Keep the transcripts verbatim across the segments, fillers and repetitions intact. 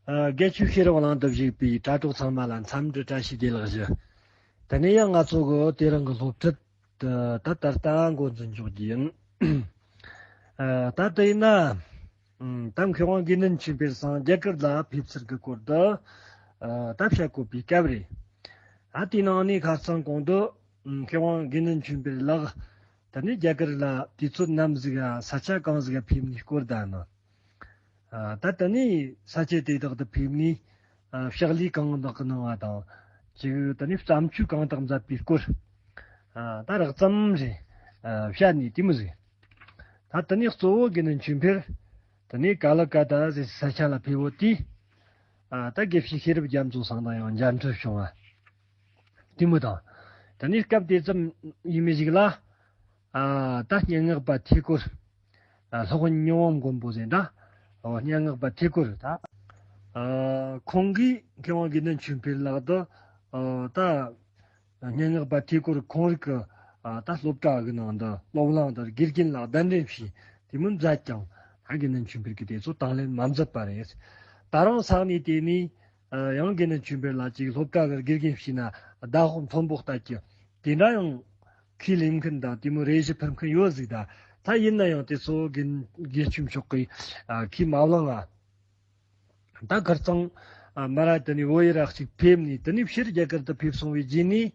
ཨ། དགེ་བཅུའི་ཤེས་རབ་གླིང་དུ་བཞུགས་པའི་དྲ་གྲོགས་ཚང་མ་ལ་འཚམས་འདྲི་བཀྲ་ཤིས་བདེ་ལེགས་ཞུ། དེ་ནས་ཡང་ང་ཚོ་གི་དེ་རིང་གི་སློབ་ཁྲིད་དེ་ད་ད་ལྟ་འགོ་འཛིན་འཇོག་རྒྱུ་ཡིན། ཨ། ད་དེ་ཡིན་ན། ཨ། ད་མཁས་དབང་དགེ་འདུན་ཆོས་འཕེལ་སང་རྒྱ་གར་ལ་ཕེབས་ཚུལ་གྱི་སྐོར་དུ། ཨ། ད་བཤད་དགོས་པའི་སྐབས་རེད། ཨ། དེའི་ནང་ནས་ཁ་སང་གོང་དུ། ཨ། མཁས་དབང་དགེ་འདུན་ཆོས་འཕེལ་ལགས། ད་ནི་རྒྱ་གར་ལ་དུས་ཚོད་ནམ་ཟིག་ག་ས་ཆ་གང་ཟིག་ག་ཕེབས་ནས་སྐོར་ད་ནི། ཨ། ད་ལྟ་ནི་ས་ཆ་དེ་དག་ཏུ་ཕེབས་ནས། ཨ། ཕྱག་ལས་གང་དག་གནང་བ་དང་། ཅིག་ད་ནི་བརྩམས་ཆོས་གང་དག་མཛད་པའི་སྐོར། ཨ། ད་རགས་ཙམ་རེ། ཨ། བཤད་ནས་དེ་མོ་ཟིག་ད་ལྟ་ནི་གཙོ་བོ་དགེ་འདུན་ཆོས་འཕེལ། ད་ནི་ཀ་ལ་ཀ་ཏ་ཟེར་ས་ཆ་ལ་ཕེབས་པོ་དེ། ཨ། ད་དགེ་བཤེས་ཤེས་རབ་རྒྱ་མཚོ་སང་དང་ཡང་མཇལ་འཕྲད་བྱུང་བ། དེ་མོ་དང་། ད་ནི་སྐབས་དེ་ཙམ་ཡིན་མི་ཞིག་ལ། ཨ། ད་སྙན་ངག་པ་ཐེ་ཀུར། ཨ། སློབ་དཔོན་མྱོང་བ་མགོན་པོ་ཟེར་འདྲ། ཨོ། སྙན་ངག་པ་ཐེ་ཀུར་ད། ཨ། ཁོང་གིས་མཁས་དབང་དགེ་འདུན་ཆོས་འཕེལ་ལགས་དུ། ཨ། ད་སྙན་ངག་པ་ཐེ་ཀུར་ཁོང་རིགས་ཀྱི། ཨ། ད་སློབ་གྲྭ་གི་ནང་དུ་སློབ་གླིང་དུ་དགེ་རྒན་ལ་གདན་འདྲེན་བྱས་དེ་མིན་མཛད་ཀྱང་། ད་དགེ་འདུན་ཆོས་འཕེལ་གྱིས་དེ་ཚོ་དང་ལེན་མ་མཛད་པ་རེད། ད་རུང་ས་གནས་དེ་ནས། ཨ། ཡང་དགེ་འདུན་ཆོས་འཕེལ་ལ་ཅིག་སློབ་གྲྭ་གི་དགེ་རྒན་བྱས་ན་ཟླ་ཕོགས་མཐོན་པོ་ལྟ་གི། དེ་འདྲ་ཡང་ཁས་ལེན་མཁན་དང་དེ་མོ་རེ་ཞུ་ཕུལ་མཁན་ཡོད་ཟིག་ད། ད་ཡིན་ན་ཡང་དེ་ཚོ་དགེ་དགེ་ཆོས་མཆོག་གིས། ཨ། ཁས་མ་བླངས་ང་། ད་ཁར་ཚང་། ཨ། མ་ར་དེ་ནས་བོད་ཡུལ་ར་གཅིག་ཕེབས་ནས། དེ་ནས་ཕྱིར་རྒྱ་གར་དུ་ཕེབས་སོང་བའི་རྗེས་ནས།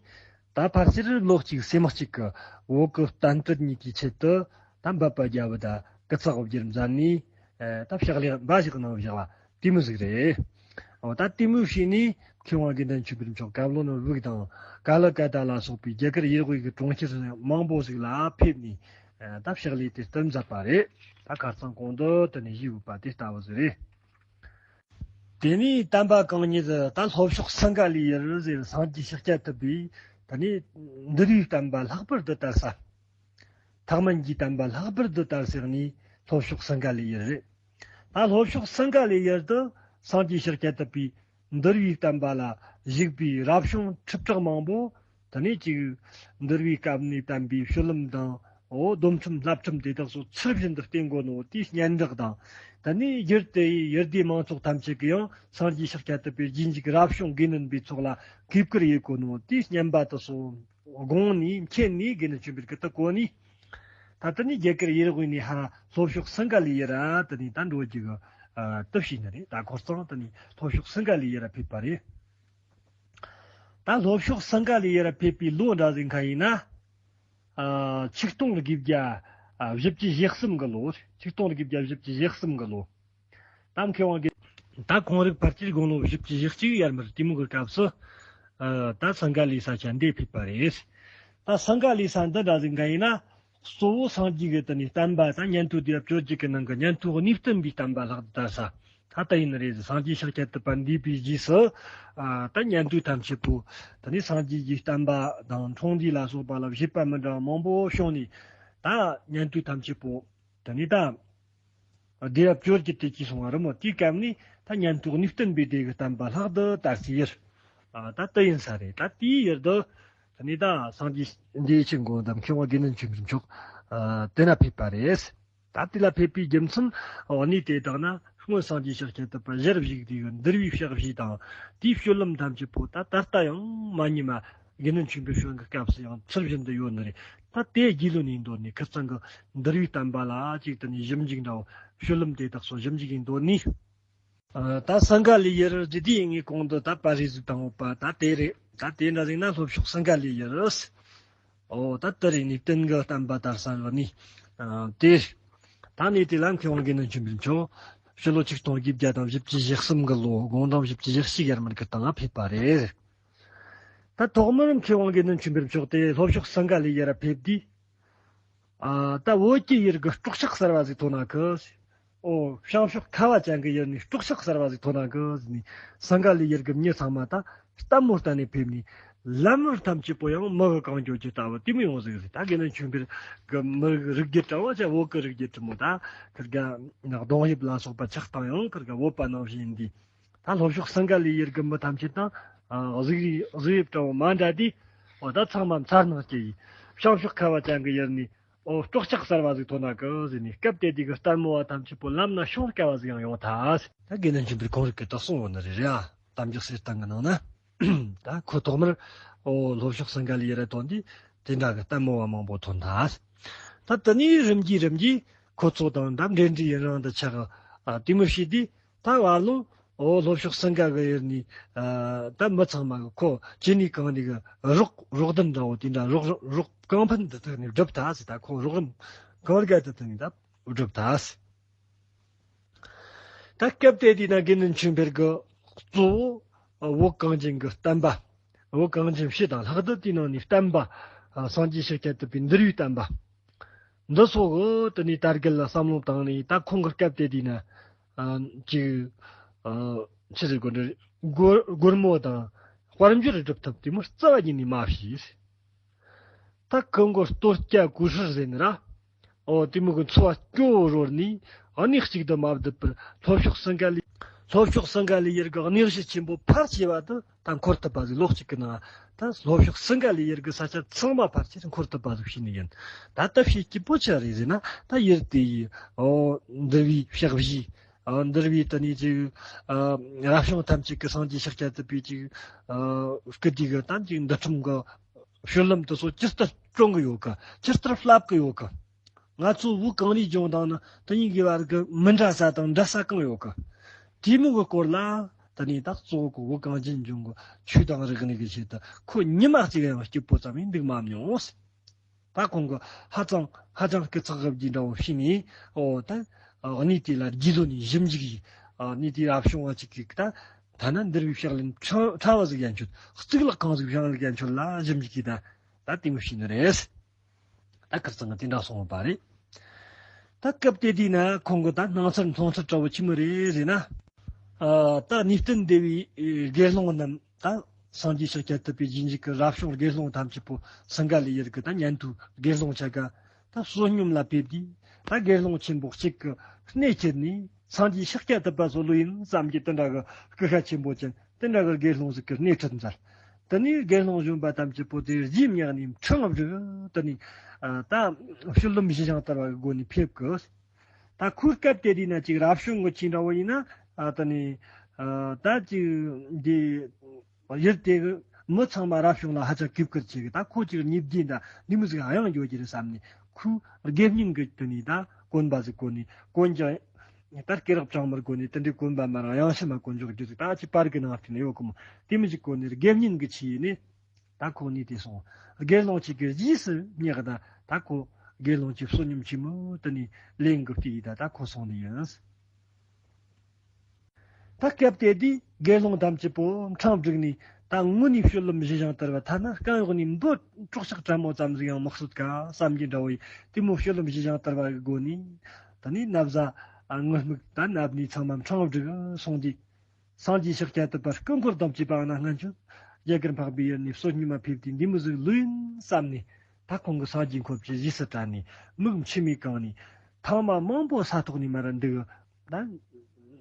ད་ཕལ་ཆེར་ལོ་གཅིག་སེ་མོ་གཅིག་གི་བོད་གི་བསྟན་སྲིད་གཉིས་ཀྱི་ཆེད་དུ། ད་འབད་པ་རྒྱབ་པ་ད་སྐུ་ཚེགས་བསྒྱུར་མཛད་ནས། ཨ། ད་ཕྱག་ལས་འབའ་ཞིག་གནང་བཞག་པ་དེ་མོ་ཟིག་རེད། འོ། ད་དེ་མོ་བྱས་ནས་མཁས་དབང་དགེ་འདུན་ཆོས་འཕེལ་མཆོག་བཀའ་བློན་དབུས་དང་ཀ་ལ་ཀ་ཏ་ལ་སོགས་པའི་རྒྱ་གར་ཡུལ་དབུས་ཀྱི་གྲོང་ཁྱེར་མང་པོ་ཞིག་ལ་ཕེབས་ནས། ཨ། ད་ཕྱག་ལས་དེ་ལྟར་མཛད་པ་རེད། ད་ཁར་ཚང་གོང་དུ་དེ་ནས་ཞུས་ཡོད་པ་དེ་ལྟ་བུ་ཟིག་རེད། དེ་ནས་བསྟན་པ་གང་ཉིད་ད་ལྷོ་ཕྱོགས་སིངྒ་ལའི་ཡུལ་ཟེར། སངས་རྒྱས་ཤཱཀྱ་ཐུབ་པས་ད་ནི་འདུལ་བའི་བསྟན་པ་ལྷག་པར་དུ་དར་ས། ཐེག་དམན་གྱི་བསྟན་པ་ལྷག་པར་དུ་དར་ས་ནི་ལྷོ་ཕྱོགས་སིངྒ་ལའི་ཡུལ་རེད། ད་ལྷོ་ཕྱོགས་སིངྒ་ལའི་ཡུལ་དུ་སངས་རྒྱས་ཤཱཀྱ་ཐུབ་པའི་འདུལ་བའི་བསྟན་པ་ལ་གཞིགས་པའི་རབ་བྱུང་ཁྲི་ཕྲག་མང་པོ། ད་ནི་ཅིག་འདུལ་བའི་སྐབས་ནས་བསྟན་པའི་སྤྱོད་ལམ་དང་། འོ། སྡོམ་ཁྲིམས་བསླབ་ཁྲིམས་དེ་དག་སོགས་ཚུལ་བཞིན་དུ་བསྟེན་དགོས་ནོ་དེའི་སྙན་གྲགས་དང་། ད་ནི་ཡུལ་དེའི་ཡུལ་སྡེ་མང་ཚོགས་ཐམས་ཅད་ཀྱིས་ཡང་སངས་རྒྱས་ཤཱཀྱ་ཐུབ་པའི་རྗེས་འཇུག་རབ་བྱུང་དགེ་འདུན་པའི་ཚོགས་ལ་གུས་བཀུར་ཡེད་དགོས་ནོ་དེའི་སྙན་པ་དེ་སོགས་དགོངས་ནས་མཁྱེན་ནས། དགེ་འདུན་ཆོས་འཕེལ་གྱིས་དེ་གོ་ནས། ད་ལྟ་ནི་རྒྱ་གར་ཡུལ་དབུས་ནས་ཧར་ལྷོ་ཕྱོགས་སིངྒ་ལའི་ཡུལ་ར་དེ་ནས་ད་འགྲོ་རྒྱུ་གི། ཨ། དེ་བྱས་ནི་རེད། ད་ཁར་ཚང་དེ་ནས་ལྷོ་ཕྱོགས་སིངྒ་ལའི་ཡུལ་ར་ཕེབས་པ་རེད། ད་ལྷོ་ཕྱོགས་སིངྒ་ལའི་ཡུལ་ར་ཕེབས་པའི་ལོ་འདྲ་ཟིག་ག་ཡིན་ན། ཨ། ཆིག་སྟོང་དགུ་བརྒྱ་བཞི་བཅུ་ཞེ་གསུམ་གི་ལོ། ཆིག་སྟོང་དགུ་བརྒྱ་བཞི་བཅུ་ཞེ་གསུམ་གི་ལོ། ད་མཁས་དབང་གིས་ད་ཁོང་རིག་ཕལ་ཆེར་དགུང་ལོ་བཞི་བཅུ་ཞེ་གཅིག་ཡར་མར་དེ་མོ་གི་སྐབས་སུ། ཨ། ད་སིངྒ་ལའི་ས་ཆ་འདི་ཕེབས་པ་རེད། ད་སིངྒ་ལའི་ས་འདི་འདྲ་ཟིག་ག་ཡིན་ན། གཙོ་བོ་སངས་རྒྱས་ཀྱི་དེ་ནས་བསྟན་པ་ད་ཉན་ཐོས་སྡེ་པ་བཅོ་བརྒྱད་ཀྱི་ནང་གི་ཉན་ཐོས་གཉིས་བསྟན་པའི་བསྟན་པ་ལྷག་ཏུ་དར་ས། ད་ལྟ་ཡིན་ནི་རེད། སངས་རྒྱས་ཤཱཀྱ་ཐུབ་པ་འདས་པའི་རྗེས་སུ། ཨ། ད་ཉན་ཐོས་ཐམས་ཅད་པོ་དེ་ནས་སངས་རྒྱས་ཀྱི་བསྟན་པ་དང་འཁྲུངས་འདས་ལ་སོགས་པ་ལ་བཞེད་པ་མི་འདྲ་བ་མང་པོ་བྱུང་ནས། ད་ཉན་ཐོས་ཐམས་ཅད་པོ་དེ་ནས་ད་སྡེ་པ་བཅོ་བརྒྱད་དེ་གྱིས་སོང་བ་རེད་མོ། དེའི་སྐབས་ནས་ད་ཉན་ཐོས་གཉིས་བསྟན་པའི་སྡེ་གི་བསྟན་པ་ལྷག་ཏུ་དར་སའི་ཡུལ། ཨ། ད་དེ་ཡིན་ས་རེད། ད་དེའི་ཡུལ་དུ་དེ་ནས་ད་སངས་རྒྱས་འདིའི་ཆེན་མགོན་དང་མཁས་དབང་དགེ་འདུན་ཆོས་འཕེལ་མཆོག་ཨ། དེ་ན་ཕེབས་པ་རེད། ད་དེ་ལ་ཕེབས་པའི་རྒྱུ་མཚན་འོ་ནི་དེ་དག་ན། སྔོན་སངས་རྒྱས་ཤཱཀྱ་ཐུབ་པ་ཞལ་བཞུགས་དུས་འདུལ་བའི་ཕྱག་བཞེས་དང་། དེའི་སྤྱོད་ལམ་ཐམས་ཅད་པོ་ད་ད་ལྟ་ཡང་མ་ཉམས་པ། དགེ་འདུན་ཆོས་འཕེལ་བྱོན་གྱི་སྐབས་སུ་ཡང་ཚུལ་བཞིན་དུ་ཡོད་ནི་རེད། ད་དེ་རྒྱུས་ལོན་ནས་མདོར་ནས་ཁར་ཚང་གི་འདུལ་བའི་བསྟན་པ་ལ་ཅིག་དེ་ནས་ཞིབ་འཇུག་འདྲ་བོ། སྤྱོད་ལམ་དེ་དག་སོགས་ཞིབ་འཇུག་ཡིན་མདོར་ནས། ཨ། ད་སིངྒ་ལའི་ཡུལ་ཟེར་དུས་ངས་གོང་དུ་ད་པར་རིས་ཟིག་བཏང་ཡོད་པ་ད་དེ་རེད། ད་དེ་འདྲ་ཟིག་ན་ལྷོ་ཕྱོགས་སིངྒ་ལའི་ཡུལ། འོ། ད་དེ་རིང་ནས་དེ་གི་བསྟན་པ་དར་ས་ལ་ནི། ཨ། དེ། ད་ནི་དེ་ལ་མཁས་དབང་དགེ་འདུན་ཆོས་འཕེལ་མཆོག་ཕྱི་ལོ་ཆིག་སྟོང་བརྒྱད་བརྒྱ་དང་བཞི་བཅུ་ཞེ་གསུམ་གི་ལོ། དགུང་གྲངས་བཞི་བཅུ་ཞེ་གཅིག་ཡར་མར་གི་སྟེང་ལ་ཕེབས་པ་རེད། ད་ཐོག་མར་མཁས་དབང་དགེ་འདུན་ཆོས་འཕེལ་མཆོག་དེ་ལྷོ་ཕྱོགས་སིངྒ་ལའི་ཡུལ་ལ་ཕེབས་དུས། ཨ། ད་བོད་ཀྱི་ཡུལ་གྱི་སྲོག་ཆགས་གསར་བ་ཟིག་ཐོན་ན་གི། ཨོ། བྱང་ཕྱོགས་ཁ་བ་ཅན་གྱི་ཡུལ་ནས་སྲོག་ཆགས་གསར་བ་ཟིག་ཐོན་ན་གི་ཟེར་ནས། སིངྒ་ལའི་ཡུལ་གྱི་མྱི་ཚང་མ་ད་ལྟད་མོ་ལྟ་ནས་ཕེབས་ནས། ལམ་བར་ཐམས་ཅད་པོ་ཡང་མི་གི་གང་བྱོ་ཅི་ལྟ་བུ་དེ་མོ་ཡོང་ཟིག་ཟེར། ད་དགེ་འདུན་ཆོས་འཕེལ་གི་མི་རིགས་རྒྱུད་འདྲ་བོ་ཅིག་བོད་གི་རིགས་རྒྱུད་འདྲ་མོ། ད་ཁིར་ག་གདོང་དབྱིབས་ལ་སོགས་པ་ཆགས་སྟངས་ཡང་ཁིར་ག་བོད་པ་ནང་བཞིན་ཡིན་དུས། ད་ལྷོ་ཕྱོགས་སིངྒ་ལའི་ཡུལ་གྱི་མི་ཐམས་ཅད་དང་། ཨ། གཟུགས་རིས་གཟུགས་དབྱིབས་འདྲ་བོ་མ་འདྲ་དུས། འོ། ད་ཚང་མ་མཚར་སྣང་སྐྱེ་ཡི། བྱང་ཕྱོགས་ཁ་བ་ཅན་གྱི་ཡུལ་ནས། ཨོ་སྲོག་ཆགས་གསར་བ་ཟིག་ཐོན་ན་གི་ཟེར་ནས། སྐབས་དེ་དུས་ཀྱི་ལྟད་མོ་བ་ཐམས་ཅད་པོ་ལམ་ན་ཤོང་དཀའ་བ་ཟིག་ཡང་ཡོང་ཐལ། ད་དགེ་འདུན་ཆོས་འཕེལ་ཁོང་རིག་གི་དག་སོང་བ་ནི་རེད་ར། གཏམ་རྒྱུད་གསེར་ཐང་གི་ནང་ན། ད་ཁོ་ཐོག་མར་ཨོ་ལྷོ་ཕྱོགས་སིང་ག་ལའི་ཡུལ་ལ་ཐོན་དུས་དེ་འདྲ་གི་ལྟད་མོ་བ་མང་པོ་ཐོན་ཐལ། ད་དེ་ནས་རིམ་གྱིས་རིམ་གྱིས་ཁོ་ཚོ་དང་ད་འབྲེལ་འདྲིས་ཡུན་རིང་དུ་ཆགས། ཨ་དེ་མོ་བྱས་དུས། ད་བར་ལོ་ཨོ་ལྷོ་ཕྱོགས་སིང་ག་གི་ཡུལ་ནས། ཨ་ད་མི་ཚང་མ་གི་ཁོ་ཅི་ནས་གང་ནས་གི་རོགས་རོགས་ལྡན་འདྲ་བོ་དེ་འདྲ། རོགས་རོགས་རོགས་རྐང་འཕུར་འདི་དག་ནས་བསྒྲུབས་ཐལ་ཟེར། ད་ཁོ་རོགས་རམ་གང་དགའ་དེ་དག་ནས་ད་བསྒྲུབས་ཐལ་ཟེར། ད་སྐབས་དེ་དུས་ན་དགེ་འདུན་ཆོས་འཕེལ་གི་གཙོ་བོ་བོད་གངས་ཅན་གི་བསྟན་པ། བོད་གངས་ཅན་སྤྱི་དང་ལྷག་ཏུ་དེའི་ནང་ནས་བསྟན་པ། ཨ་སངས་རྒྱས་ཤཱཀྱ་ཐུབ་པའི་འདུལ་བའི་བསྟན་པ། འདི་ཚོ་གི་དེ་ནས་དར་རྒུད་ལ་བསམ་བློ་བཏང་ནས། ད་ཁོང་གི་སྐབས་དེ་དུས་ན། ཨ་ཅིག་ཨ་ཆི་ཟེར་དགོས་འདྲ། སྒོར་སྒོར་མོ་དང་དཔལ་འབྱོར་སྒྲུབ་ཐབས་དེ་མོ་རྩ་བ་ཉིད་ནས་མ་ཤེས། ད་ཁོང་གི་ལྟོ་སྐྱ་ཀུ་ཧྲི་ཟེར་ནི་ར། ཨོ་དེ་མོ་གི་འཚོ་བ་སྐྱོ་བོ་རོལ་ནས། གནས་གཅིག་ཏུ་མ་བསྡད་པར་ལྷོ་ཕྱོགས་སིང་ག་ལའི། ལྷོ་ཕྱོགས་སིང་ག་ལའི་ཡུལ་གི་གནས་གཞི་ཆེན་པོ་ཕལ་ཆེ་བ་དེ་ད་འཁོར་ཐུབ་པ་ཟིག་ལོ་གཅིག་གི་ནང་ད་ལྷོ་ཕྱོགས་སིང་ག་ལའི་ཡུལ་གི་ས་ཆ་ཚང་མ་ཕལ་ཆེར་འཁོར་ཐུབ་པ་ཟིག་བྱས་ནི་ཡིན། ད་ལྟ་བྱེད་སྐྱིད་པོ་ཆི་རེད་ཟེར་ན། ད་ཡུལ་དེ་ཡི་ཨོ་འདུལ་བའི་ཕྱག་བཞེས། ཨ་འདུལ་བའི་དེ་ནས་ཅིག་ཨ་རབ་བྱུང་ཐམས་ཅད་ཀྱི་སངས་རྒྱས་ཤཱཀྱ་ཐུབ་པའི་ཅིག་ཨ་སྐུ་དུས་ཀྱི་ད་ཅིག་འདུལ་ཁྲིམས་ཀྱི་སྤྱོད་ལམ་དེ་ཚོ་ཇི་ལྟར་སྐྱོང་གི་ཡོད་གི། ཇི་ལྟར་བསླབ་གི་ཡོད་གི། ང་ཚོ་བོད་གངས་རིའི་ལྗོངས་དང་ནི་དེ་གཉིས་ཀྱི་བར་གྱི་མི་འདྲ་ས་དང་འདྲ་ས་གང་ཡོད་གི། དེ་མོ་གི་སྐོར་ལ་དེ་ནས་ད་གཙོ་བོ་གི་བོད་གངས་ཅན་ལྗོངས་ཀྱི་ཆོས་དང་རིག་གནས་ཀྱི་ཆེད་དུ་ཁོ་ཉི་མ་གཅིག་ཡང་སྐྱིད་པོ་ཙམ་ཡང་འདུག་མ་མྱོང་། ད་ཁོང་གི་ཧ་ཅང་ཧ་ཅང་སྐུ་ཚེགས་དགའ་བགྱིད་འདྲ་བོ་བྱས་ནས། ཨོ་ད་གནས་དེ་ལ་རྗེས་ལོ་ནས་ཞིབ་འཇུག་ཡིས། གནས་དེའི་རབ་བྱུང་བ་གཅིག་གིས་ད་ཐ་ན་འདུལ་བའི་ཕྱག་ལེན་ཕྲ་ཕྲ་བ་ཟིག་ཡན་ཆོད། གཙུག་ལག་ཁང་ཟིག་བཞེངས་ལུགས་ཡན་ཆོད་ལ་ཞིབ་འཇུག་གིས་ད་ད་དེ་མོ་བྱས་ནི་རེད། ད་ཁིར་ཚང་གི་དེ་འདྲ་སོང་བ་རེད། ད་སྐབས་དེ་དུས་ན་ཁོང་གི་ད་སྣང་ཚུལ་མཐོང་ཚུལ་འདྲ་བོ་ཆི་མོ་རེད་ཟེར་ན། ཨ་ད་གནས་བརྟན་སྡེ་བའི་དགེ་སློང་རྣམས་ད་སངས་རྒྱས་ཤཱཀྱ་ཐུབ་པའི་རྗེས་འཇུག་གི་རབ་བྱུང་དགེ་སློང་ཐམས་ཅད་པོ་སིང་ག་ལའི་ཡུལ་གི་ད་ཉན་ཐོས་དགེ་སློང་ཆ་ག་ད་བསོད་སྙོམས་ལ་ཕེབས་དུས། ད་དགེ་སློང་ཆེན་པོ་གཅིག་གི་སྣེ་ཁྱེར་ནས་སངས་རྒྱས་ཤཱཀྱ་ཐུབ་པ་ཚོ་ལོས་ཡིན་བསམ་གྱི་དེ་འདྲ་གི་སྐུ་ཤ་ཆེན་པོ་ཅན། དེ་འདྲ་གི་དགེ་སློང་ཟིག་གི་སྣེ་ཁྲིད་མཛད། དེ་ནས་དགེ་སློང་གཞོན་པ་ཐམས་ཅད་པོ་དེ་རྗེས་མྱངས་ནས་ཕྲེང་བ་བསྒྲིགས། དེ་ནས་ཨ་ད་སྤྱོད་ལམ་བཞི་ཞིང་དར་བ་གི་སྒོ་ནས་ཕེབས་གི། ད་ཁོའི་སྐབས་དེ་དུས་ན་ཅིག་རབ་བྱུང་གི་ཆོས་འདྲ་བོ་ཡིན་ན། ཨ་དེ་ནས་ཨ་ད་ཅིག་འདི་ཡུལ་དེ་གི་མི་ཚང་མ་རབ་བྱུང་ལ་ཧ་ཅང་གུས་བཀུར་བྱེད་གི། ད་ཁོ་ཅིག་གཉིས་བདེ་འདྲ་འདི་མོ་ཟིག་གཡང་འགྱོ་རྒྱུ་རེད་བསམ་ནས། ཁོས་དགེ་བསྙེན་གི་དེ་ནས་ད་གོན་པ་ཟིག་གོན་ནས། གོན་ཀྱང་ད་སྐེ་རགས་གྲངས་མར་གོན་ནས། དེ་འདྲའི་གོན་པ་མ་ར་གཡང་ཕྱི་མ་གོན་འཇོག་རྒྱུ་ཟིག་ད་ཅིག་པར་གི་ནང་བྲིས་ནས་ཡོད་གི་མོ། དེ་མོ་ཟིག་གོན་ནས་དགེ་བསྙེན་གི་ཆོས་ཡིན་ནས། ད་ཁོ་གཉིས་དེ་སོང་། དགེ་སློང་གཅིག་གི་རྗེས་སུ་བསྙེགས། ད་ད་ཁོ་དགེ་སློང་གི་བསོད་སྙོམས་ཆེན་མོ་དེ་ནས་ལེན་གི་བལྟས་ཡིས་ད་ད་ཁོ་སོང་ནི་ཡིན། ད་སྐབས་དེ་དུས་དགེ་སློང་ཐམས་ཅད་པོ་ཕྲེང་བསྒྲིགས་ནས། ད་དངོས་ནས་སྤྱོད་ལམ་བཞི་ཞིང་དར་བ། ཐ་ན་རྐང་གཡོག་ནས་འབུ་སྲོག་ཆགས་ཕྲ་མོ་ཙམ་ཟིག་ཡང་མི་གསོད་ཀ་བསམ་གྱི་འདྲ་བོ་ཡིས། དེ་མོ་སྤྱོད་ལམ་བཞི་ཞིང་དར་བ་གི་སྒོ་ནས། ད་ནི་ན་བཟའ་ཨ་ངུར་སྨྲིག་ད་ནབ་ནས་ཚང་མ་ཕྲེང་བསྒྲིགས་སོང་དུས། སངས་རྒྱས་ཤཱཀྱ་ཐུབ་པ་སྐུ་འཁོར་བསྡོམས་ཀྱི་བར་ན་སྔོན་ཆད་རྒྱ་གར་འཕགས་པའི་ཡུལ་ནས་བསོད་སྙོམས་མ་ཕེབས་དུས་འདི་མོ་ཟིག་ལོས་ཡིན་བསམ་ནས། ད་ཁོང་གི་སངས་རྒྱས་འཁོར་གྱི་རྗེས་སུ་དྲན་ནས། མིག་མཆི་མས་གང་ནས། ཐེངས་མ་མང་པོ་ས་ཐོག་ནས་མར་ར་འདུག་ད་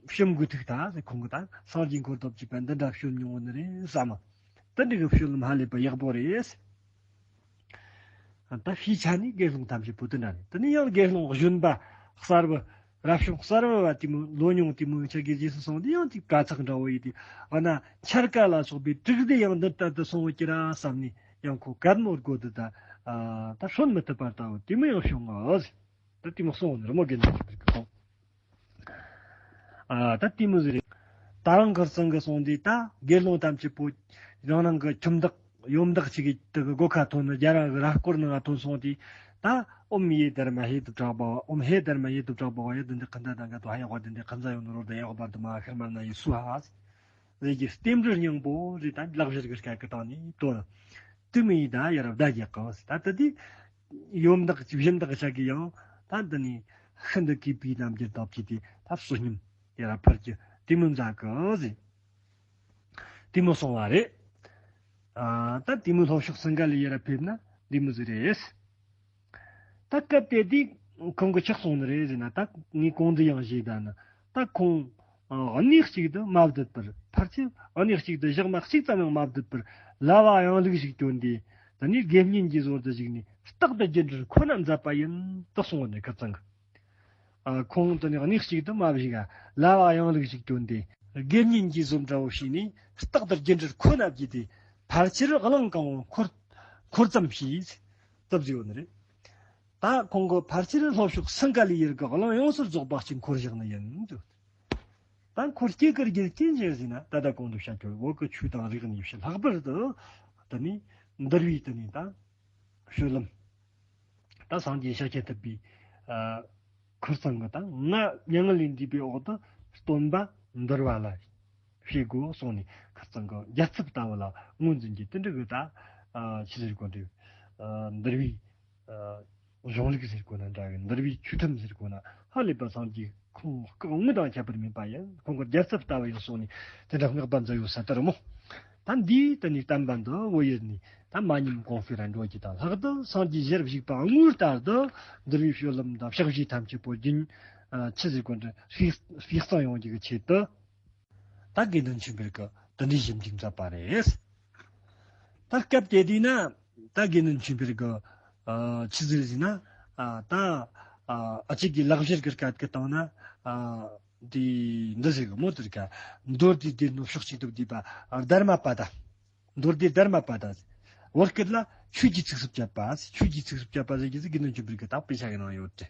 བཤུམ་དགོས་ཐུག་ད་ཟེར། ཁོང་གི་ད་སངས་རྒྱས་འཁོར་བསྡོམས་ཀྱི་བར་འདི་འདྲ་བཤུམ་མྱོང་བ་ནི་རེད་བསམ། དེ་འདྲ་གི་བཤུམ་ལམ་ཧ་ལས་པ་ཡག་པོ་རེད། ད་ཕྱིའི་ཆ་ནས་དགེ་སློང་ཐམས་ཅད་པོ་དེ་འདྲ་རེད། དེ་ནས་ཡང་དགེ་སློང་གཞོན་པ་གསར་བུ། རབ་བྱུང་གསར་བུ་བ་དེ་མོ་ལོ་ཉུང་དེ་མོ་ཆ་གི་རྗེས་སུ་སོང་དུས་ཡང་དེ་དཀའ་ཚེགས་འདྲ་བོ་ཡིན་དུས། འོ་ན་འཆར་ཀ་ལ་སོགས་པའི་དྲུག་སྡེ་ཡང་འདི་ལྟར་དུ་སོང་བ་ཀྱི་ར་བསམ་ནས། ཡང་ཁོ་གད་མོ་དགོད་དུ་ད་ཨ་ད་སོན་མི་ཐུབ་པར་ལྟ་བུ་དེ་མོ་ཡང་བྱུང་ངོ་། ད་དེ་མོ་སོང་ནི་རི་མོ་དགེ་འདུན་ཆོས་འཕེལ་གི་སོང་། ཨ་ད་དེ་མོ་ཟིག་རེད། ད་རང་ཁར་སང་གི་སོང་དུས་ད་དགེ་སློང་ཐམས་ཅད་པོ་རང་རང་གི་ཁྱིམ་བདག་ཡོམ་བདག་ཅིག་གི་དེ་གི་སྒོ་ཁ་ཐོན་ནས། རྒྱ་ར་གི་ར་སྐོར་ནང་ང་ཐོན་སོང་དུས། ད་ཨོཾ་ཡེ་དྷརྨཱ་ཧེ་ཏུ་དྲག་པ་བ། ཨོཾ་ཧེ་དྷརྨཱ་ཡེ་ཏུ་དྲག་པ་བ། ཡེ་དུན་དེ་ཁན་ད་དང་ག་དུ་ཧ་ཡག་བ་དུན་དེ་ཁན་ས་ཡོང་ནོ་རོ་དེ་ཡག་བ་དུ་མ་ཤར་མར་ན་ཡི་སུ་ཧ། རེད་ཀྱི་རྟེན་འབྲེལ་སྙིང་པོ་རེད། ད་ལག་བཞར་གི་སྐད་ཀྱི་སྟེང་ནས་དོན། དེ་མིན་ད་ཡར་བདག་རྒྱག་གི་ཟེར། ད་ལྟ་དེ་ཡོམ་བདག་ཅིག་གཞན་བདག་ཆ་གི་ཡང་ད་འདི་ནས་ཤིན་ཏུ་གུས་པའི་རྣམ་འགྱུར་དག་གིས་དེ་ད་བསོད་སྙོམས་ཡར་ཕུལ་གྱི་དེ་མོ་མཛད་གི་ཟེར། དེ་མོ་སོང་བ་རེད། ཨ་ད་དེ་མོ་ལྷོ་ཕྱོགས་སིང་ག་ལའི་ཡུལ་ལ་ཕེབས་ན་འདི་མོ་ཟིག་རེད། ད་སྐབས་དེ་དུས་ཁོང་གི་ཆགས་སོང་ནི་རེད་ཟེར་ན། ད་ངས་གོང་དུ་ཡང་བཤད་ད་ནི། ད་ཁོང་ཨ་གནས་གཅིག་ཏུ་མ་བསྡད་པར། ཕལ་ཆེར་གནས་གཅིག་ཏུ་ཞག་མ་གཅིག་ཙམ་ཡང་མ་བསྡད་པར། ལྭ་བ་གཡང་ལུག་ཞིག་གྱོན་ཏེ། དེ་ནས་དགེ་བསྙེན་གྱི་བཟོ་ལྟ་ཞིག་ནས། རྟག་ཏུ་རྒྱུ་འབྲས་ཁོ་ན་མཛད་པ་ཡིན་དུ་གསུངས་ནས་ཁ་ཚང་གི། ཨ། ཁོང་དུ་ནི་གནས་གཅིག་ཏུ་མ་བཞུགས། ལ་བ་ཡང་ལུགས་ཤིག་བཏོན་ཏེ། དགེ་བསྙེན་གྱི་བཟོ་འདྲ་བོ་བྱས་ནས་རྟག་ཏུ་རྒྱུ་འབྲས་ཁོ་ན་བརྗོད་དེ། ཕལ་ཆེར་གླིང་གང་བོ་འཁོར་འཁོར་ཙམ་བྱས་ཏུ་བརྗོད་ནི་རེད། ད་ཁོང་གི་ཕལ་ཆེར་ལྷོ་ཕྱོགས་སིང་ག་ལའི་ཡུལ་གྱི་གླིང་ཡོངས་སུ་རྫོགས་པ་ཅིག་འཁོར་བཞག་ནི་ཡིན་འདུག། ད་འཁོར་སྐྱེ་གི་རྒྱུ་རྐྱེན་ཅི་ཟེར་ན། ད་ལྟ་གོང་དུ་བཤད་ཀྱི་བོད་ཀྱི་ཆོས་དང་རིག་གནས་ཕྱི། ལྷག་པར་དུ་དེ་ནས་འདུལ་བའི་དེ་ནས་ད་སྤྱོད་ལམ། ད་སངས་རྒྱས་ཤཱཀྱ་ཐུབ་པའི་ཨ་ཁུར་ཚང་གི་ད་ང་མྱ་ངན་ལས་འདས་པའི་འོག་ཏུ་སྟོན་པ་འདུལ་བ་ལ་བྱེད་དགོས་གསུངས་ནས། ཁུར་ཚང་གི་རྒྱལ་ཚབ་ལྟ་བུ་ལ་ངོས་འཛིན་གྱི་དེ་འདྲ་གི་ད་ཨ་ཆི་ཟེར་དགོས་འདུག། ཨ་འདུལ་བའི་ཨ་གཞུང་ལུགས་ཟེར་དགོས་ན་འདྲ་གི། འདུལ་བའི་ཆོས་ཁྲིམས་ཟེར་དགོས་ན། ཧ་ལས་པ་སངས་རྒྱས་ཁོང་སྐུ་དངོས་དང་ཁྱད་པར་མེད་པ་ཡིན། ཁོང་གི་རྒྱལ་ཚབ་ལྟ་བུ་ཡིན་གསུངས་ནས་དེ་འདྲ་བསྔགས་པ་མཛད་ཡོད་ས་ལྟར་མོ། ད་འདིའི་དེ་ནས་བསྟན་པ་འདི་བོད་ཡུལ་ནས་ད་མ་ཉམས་གོང་འཕེལ་ར་འགྲོ་རྒྱུ་དང་། ལྷག་ཏུ་སངས་རྒྱས་ཞལ་བཞུགས་པ་དངོས་ལྟར་དུ་འདུལ་བའི་སྤྱོད་ལམ་དང་ཕྱག་བཞེས་ཐམས་ཅད་པོ་རྒྱུན་ཨ་ཆི་ཟེར་དགོས་འདྲ། སྤེལ་སྤེལ་གསང་ཡོང་རྒྱུ་གི་ཆེད་དུ། ད་དགེ་འདུན་ཆོས་འཕེལ་གྱིས་དེ་འདྲའི་ཞིབ་འཇུག་མཛད་པ་རེད། ད་སྐབས་དེ་དུས་ན་ད་དགེ་འདུན་ཆོས་འཕེལ་གྱིས་ཨ་ཆི་ཟིག་ཟེར་ན། ཨ་ད་ཨ་ཨ་ཅིག་གི་ལག་བཞེར་གྱི་སྐད་ཀྱི་སྟེང་ན་ཨ་འདི་འདི་ཟེར་གི་མོ། དེར་ཀ་མདོ་སྡེའི་སྡེ་སྣོད་ཕྱོགས་གཅིག་ཏུ་བསྡུས་པ་ཨ་དྷརྨ་པ་ད། མདོ་སྡེ་དྷརྨ་པ་ད། བོད་སྐད་ལ་ཆོས་ཀྱི་ཚིགས་སུ་བཅད་པ། ཆོས་ཀྱི་ཚིགས་སུ་བཅད་པ་ཟེར་གྱི་ཟིག་དགེ་འདུན་ཆོས་འཕེལ་གྱིས་ད་དཔེ་ཆ་གི་ནང་ཡོད་དེ།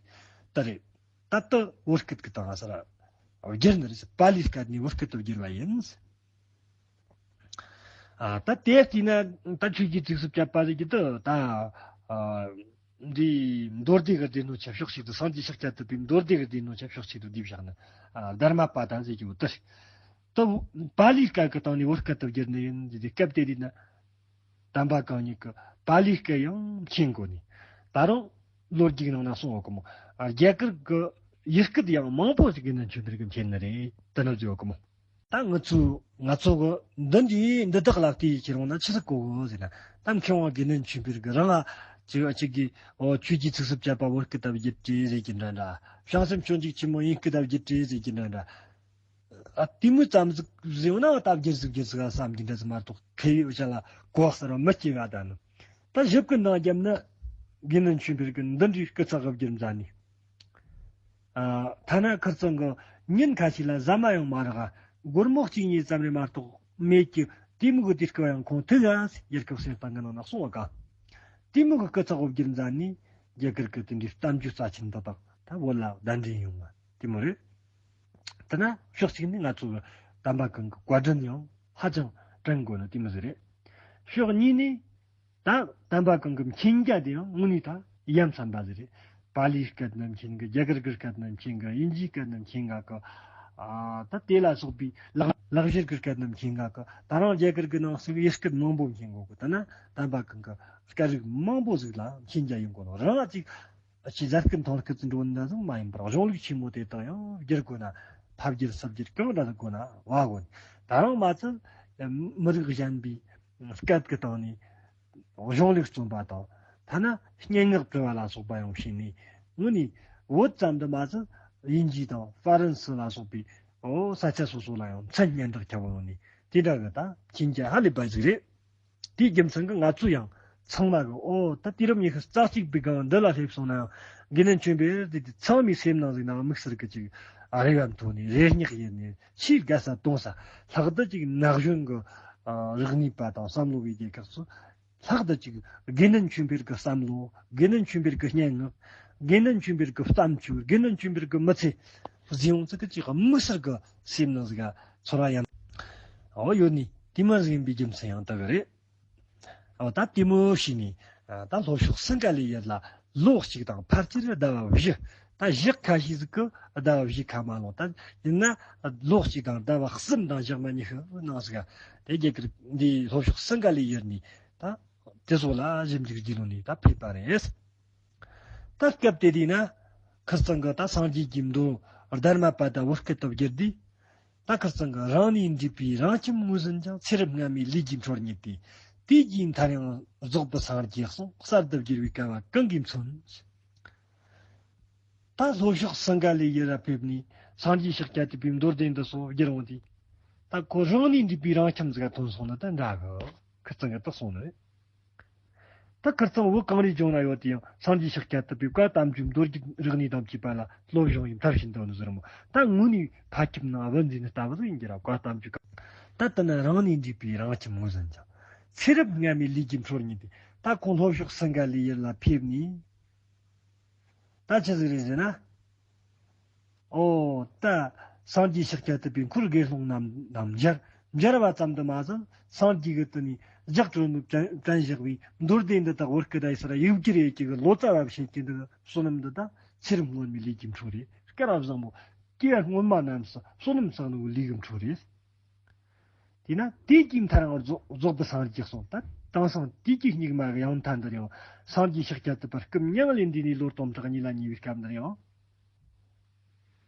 ད་རེད། ད་ལྟ་བོད་སྐད་ཀྱི་སྟེང་ང་སར་བསྒྱུར་ནི་རེད། པཱ་ལིའི་སྐད་ནས་བོད་སྐད་དུ་བསྒྱུར་བ་ཡིན། ཨ་ད་དེ་བལྟས་ན་ད་ཆོས་ཀྱི་ཚིགས་སུ་བཅད་པ་ཟེར་གྱི་འདུག། ད་ཨ་འདི་མདོ་སྡེ་གི་སྡེ་སྣོད་ཆ་ཕྱོགས་གཅིག་ཏུ། སངས་རྒྱས་ཤཱཀྱ་ཐུབ་པའི་མདོ་སྡེ་གི་སྡེ་སྣོད་ཆ་ཕྱོགས་གཅིག་ཏུ་བསྡུས་བཞག་ནི་ཨ་དྷརྨ་པ་ད་ཟེར་གྱི་འདུག། ད་པཱ་ལིའི་སྐད་ཀྱི་སྟེང་ནས་བོད་སྐད་དུ་བསྒྱུར་ནི་ཡིན་ཟེར་དུས། སྐབས་དེ་དུས་ན་དམ་པ་གང་ཉིད་ཀྱིས་པཱ་ལིའི་སྐད་ཡང་མཁྱེན་གོ་ནས། ད་རུང་ལོ་རྒྱུས་ནང་ན་གསུངས་ཡོད་གི་མོ། རྒྱ་གར་གྱི་ཡུལ་སྐད་ཡང་མང་པོ་ཞིག་དགེ་འདུན་ཆོས་འཕེལ་གྱིས་མཁྱེན་ནི་རེད། དེ་ནི་ཟེར་ཡོད་གི་མོ། ད་ང་ཚོ་ང་ཚོ་གི་འདི་འདྲའི་འདི་དག་ལ་བལྟས་ཁྱེར་འོང་ན་ཆི་ཟིག་གོ་གི་ཟེར་ན། ད་མཁས་དབང་དགེ་འདུན་ཆོས་འཕེལ་གྱིས་རང་ང་ཅིག་ཅིག་གིས་འོ་ཆོས་ཀྱི་ཚིགས་སུ་བཅད་པ་བོད་སྐད་དུ་བསྒྱུར་ཏེ་ཟེར་གྱི་འདྲ་འདྲ། བྱང་སེམས་སྤྱོད་འཇུག་ཆེན་མོ་དབྱིན་སྐད་དུ་བསྒྱུར་ཏེ་ཟེར་གྱི་འདྲ་འདྲ། ཨ་དེ་མོ་ཙམ་ཟིག་ཟེར་ན་ད་བསྒྱུར་ཟིག་བསྒྱུར་ཟིག་བསམ་གྱི་འདྲ་ཟིག་མ་གཏོགས། མཁས་པའི་ཆ་ལ་གོ་བ་གསར་བ་མི་སྐྱེ་ག་ད་ནི། ད་ཞིབ་ཀྱི་འདང་བརྒྱབ་ན་དགེ་འདུན་ཆོས་འཕེལ་གྱིས་འདི་འདྲའི་སྐུ་ཚེགས་བསྒྱུར་མཛད་ནས། ཨ་ཐ་ན་ཁིར་ཚང་གི་ཉིན་ཁ་ཤས་ལ་ཟ་མ་ཡང་མ་རག། སྒོར་མོ་གཅིག་གཉིས་ཙམ་རེ་མ་གཏོགས་མེད་ཀྱི། དེ་མོ་གི་དུས་སྐབས་ཡང་ཁོང་ཐུག་ག་ཟེར། རྒྱལ་ཁབ་གསེར་ཐང་གི་ནང་ན་གསུངས་པ་ག། དེ་མོ་གི་སྐུ་ཚེགས་བསྒྱུར་མཛད་ནས་རྒྱ་གར་གྱི་དེ་འདྲའི་གཏམ་རྒྱུད་རྩ་ཆེན་འདི་དག་ད་བོད་ལ་གདན་འདྲེན་ཡོང་བ་དེ་མོ་རེད། དེ་ན་ཕྱོགས་གཅིག་ནས་ང་ཚོ་གི་དམ་པ་གང་གི་བཀའ་དྲིན་ཡང་ཧ་ཅང་དྲན་དགོས་ནི་དེ་མོ་ཟིག་རེད། ཕྱོགས་གཉིས་ནས་ད་དམ་པ་གང་གི་མཁྱེན་རྒྱ་དེ་ཡང་དངོས་གནས་ད་ཡ་མཚན་པ་ཟིག་རེད། པཱ་ལིའི་སྐད་ནི་མཁྱེན་གི། རྒྱ་གར་གི་སྐད་ནི་མཁྱེན་གི། དབྱིན་ཇིའི་སྐད་ནི་མཁྱེན་ག་གི། ཨ་ད་དེ་ལ་སོགས་པའི་ལག་ལག་བཞེར་གི་སྐད་ནི་མཁྱེན་ག་གི། ད་རུང་རྒྱ་གར་གི་ནང་ཟིག་ཡུལ་སྐད་མང་པོ་མཁྱེན་གོ་གི། ད་ན་དམ་པ་གང་གི་སྐད་རིགས་མང་པོ་ཟིག་ལ་མཁྱེན་རྒྱ་ཡོང་གོ་ནོ། རང་ཅིག་ཅིག་ཟ་སྐད་འཐུང་སྐད་ཙམ་འགྲོ་ན་ཟིག་མ་ཡིན་པར། གཞུང་ལུགས་ཆེན་མོ་དེ་དག་ཡང་བསྒྱུར་དགོས་ན། ཕབ་བསྒྱུར་སུབ་བསྒྱུར་གང་འདྲ་ཟིག་དགོས་ན་བ་དགོས་ནི། ད་རུང་མ་ཚད་མི་རིགས་གཞན་པའི་སྐད་ཀྱི་སྟེང་ནས་གཞུང་ལུགས་རྩོམ་པ་དང་། ཐ་ན་སྙན་ངག་འབྲི་བ་ལ་སོགས་པ་ཡང་བྱས་ནས། དངོས་ནས་བོད་ཙམ་དུ་མ་ཟད་དབྱིན་ཇི་དང་ཧྥ་རན་སི་ལ་སོགས་པའི་འོ་ས་ཆ་སོ་སོ་ལ་ཡང་མཚན་སྙན་གྲགས་ཁྱབ་ཡོང་ནས། དེ་འདྲ་གི་ད་མཁྱེན་རྒྱ་ཧ་ལས་པ་ཟིག་རེད། དེའི་རྒྱུ་མཚན་གྱིས་ང་ཚོ་ཡང་ཚང་མ་གི་འོ་ད་དུས་རབས་ཉི་ཤུ་རྩ་གཅིག་པའི་སྒང་འདི་ལ་སླེབས་སོང་ན་ཡང་དགེ་འདུན་ཆོས་འཕེལ་དེ་དེ་ཚང་མའི་སེམས་ནང་ཟིག་ན་དམིགས་བསལ་གྱི་ཅིག་རེ་བ་མཐོ་ནས་རེ་སྙེག་ཡེད་ནས་ཆེས་དགའ་ས་གཏོང་ས། ལྷག་ཏུ་ཅིག་ན་གཞོན་གྱི་ཨ་རིག་གནས་པ་དང་བསམ་བློ་བའི་རྒྱལ་ཁབ་སུ། ལྷག་ཏུ་ཅིག་དགེ་འདུན་ཆོས་འཕེལ་གྱི་བསམ་བློ། དགེ་འདུན་ཆོས་འཕེལ་གྱི་སྙན་ངག། དགེ་འདུན་ཆོས་འཕེལ་གྱི་བསམ་སྤྱོད། དགེ་འདུན་ཆོས་འཕེལ་གྱི་མི་ཚེ་ཟེར་ཡོང་ཚིག་གི་ཅིག་དམིགས་བསལ་གྱི་སེམས་ནང་ཟིག་ག་ཚོར་བ་ཡང་འོ་ཡོད་ནི་དེ་མ་ཟིན་པའི་རྒྱུ་མཚན་ཡང་དག་གི་རེད། འོ་ད་དེ་མོ་བྱས་ནས་ད་ལྷོ་ཕྱོགས་སིང་ག་ལའི་ཡུལ་ལ་ལོ་གཅིག་དང་ཕལ་ཆེར་ཟླ་བ་བཞི། ད་ཞག་ཁ་ཤས་ཟིག་གི་ཟླ་བ་བཞི་ཁ་མ་ལོངས། ད་ཡིན་ན་ལོ་གཅིག་དང་ཟླ་བ་གསུམ་དང་ཞག་མ་ཉི་ཤུ་ནང་ཟིག་ག་དེ་རྒྱ་གར་འདི་ལྷོ་ཕྱོགས་སིང་ག་ལའི་ཡུལ་ནས་ད། དེ་ཚོ་ལ་ཞིབ་འཇུག་བགྱིས་ནོ་ནི་ད་ཕེབས་པ་རེད། ད་སྐབས་དེ་དུས་ན་ཁིར་ཚང་གི་ད་སངས་རྒྱས་ཀྱི་མདོ་དྷརྨ་པ་ད་བོད་སྐད་དུ་བསྒྱུར་དུས། ད་ཁིར་ཚང་གི་རང་ནས་འདྲིས་པའི་རང་ཁྱིམ་ངོས་ཟིན་ཀྱང་། ཚེ་རབས་སྔ་མའི་ལས་ཀྱིས་འཕྲོ་རྙེད་དེ། དུས་ཀྱིས་མཐར་ཡང་རྫོགས་པའི་སངས་རྒྱས་གསུང་། གསར་དུ་བསྒྱུར་བའི་སྐལ་བ་གང་གིས་མཚོན། ད་ལྷོ་ཕྱོགས་སིང་ག་ལའི་ཡུལ་ལ་ཕེབས་ནས་སངས་རྒྱས་ཤཱཀྱ་ཐུབ་པའི་མདོ་སྡེ་འདི་ཚོ་བསྒྱུར་འོང་དུས། ད་ཁོ་རང་ནས་འདྲིས་པའི་རང་ཁྱིམ་ཟིག་ག་ཐོན་སོང་ན་ད་འདྲ་གི། ཁིར་ཚང་གིས་ད་གསུངས་ནི་རེད། ད་ཁིར་ཚང་བོད་གངས་རིའི་ལྗོངས་ན་ཡོད་དེ་ཡང་སངས་རྒྱས་ཤཱཀྱ་ཐུབ་པའི་བཀའ་གཏམ་རྒྱུད་མདོ་རྒྱུད་རིག་གནས་དང་བཅས་པ་ལ་སློབ་སྦྱོང་ཡིན་མཐར་ཕྱིན་དུ་ནི་ཟེར་མོ། ད་དངོས་ནས་ཕ་ཁྱིམ་ནང་བུ་འཛིན་ནི་ལྟ་བུ་ཟིག་ཡིན་གྱི་ར། བཀའ་གཏམ་རྒྱུད་ཀ། ད་དེ་ནི་རང་ནས་འདྲིས་པའི་རང་ཁྱིམ་ངོས་ཟིན་ཅིང་། ཚེ་རབས་སྔ་མའི་ལས་ཀྱི་འཕྲོར་ཉིད་དེ། ད་ཁོང་ལྷོ་ཕྱོགས་སིངྒ་ལའི་ཡུལ་ལ་ཕེབས་ནས། ད་ཆི་ཟིག་རེད་ཟེར་ན། ཨོ། ད་སངས་རྒྱས་ཤཱཀྱ་ཐུབ་པའི་འཁོར་དགེ་སློང་རྣམས་དང་མཇལ། མཇལ་བ་ཙམ་དུ་མ་ཟད་སངས་རྒྱས་ཀྱི་དུ་ནས་ལྗགས་སྒྲོལ་མའི་དྲན་བཞག་པའི་མདོ་སྡེ་འདི་དག་བོད་སྐད་ཡི་སར་ཡིག་བསྒྱུར་ཡེད་ཀྱི་ལོ་ཙཱ་བ་བྱེད་ཀྱི་འདུག། བསོད་ནམས་འདི་དག་ཚེ་རབས་སྔོན་མའི་ལས་ཀྱི་འཕྲོ་རེད། སྐལ་བ་བཟང་པོ། སྐྱེ་བ་སྔོན་མ་རྣམས་སུ་བསོད་ནམས་བསགས་ནོ་ལས་ཀྱི་འཕྲོ་རེད། དེས་ན་དེ་གི་མཐར་ཡང་རྫོགས་རྫོགས་པའི་སངས་རྒྱས་གསུངས། ད་དེང་སང་དུས་ཀྱི་སྙིགས་མ་གི་ཡང་མཐའ་འདིར་ཡང་སངས་རྒྱས་ཤཱཀྱ་ཐུབ་པ་སྐུ་མྱ་ངན་ལས་འདས་ནས་ལོ་སྟོང་ཕྲག་གཉིས་ལ་ཉེ་བའི་སྐབས་འདིར་ཡང་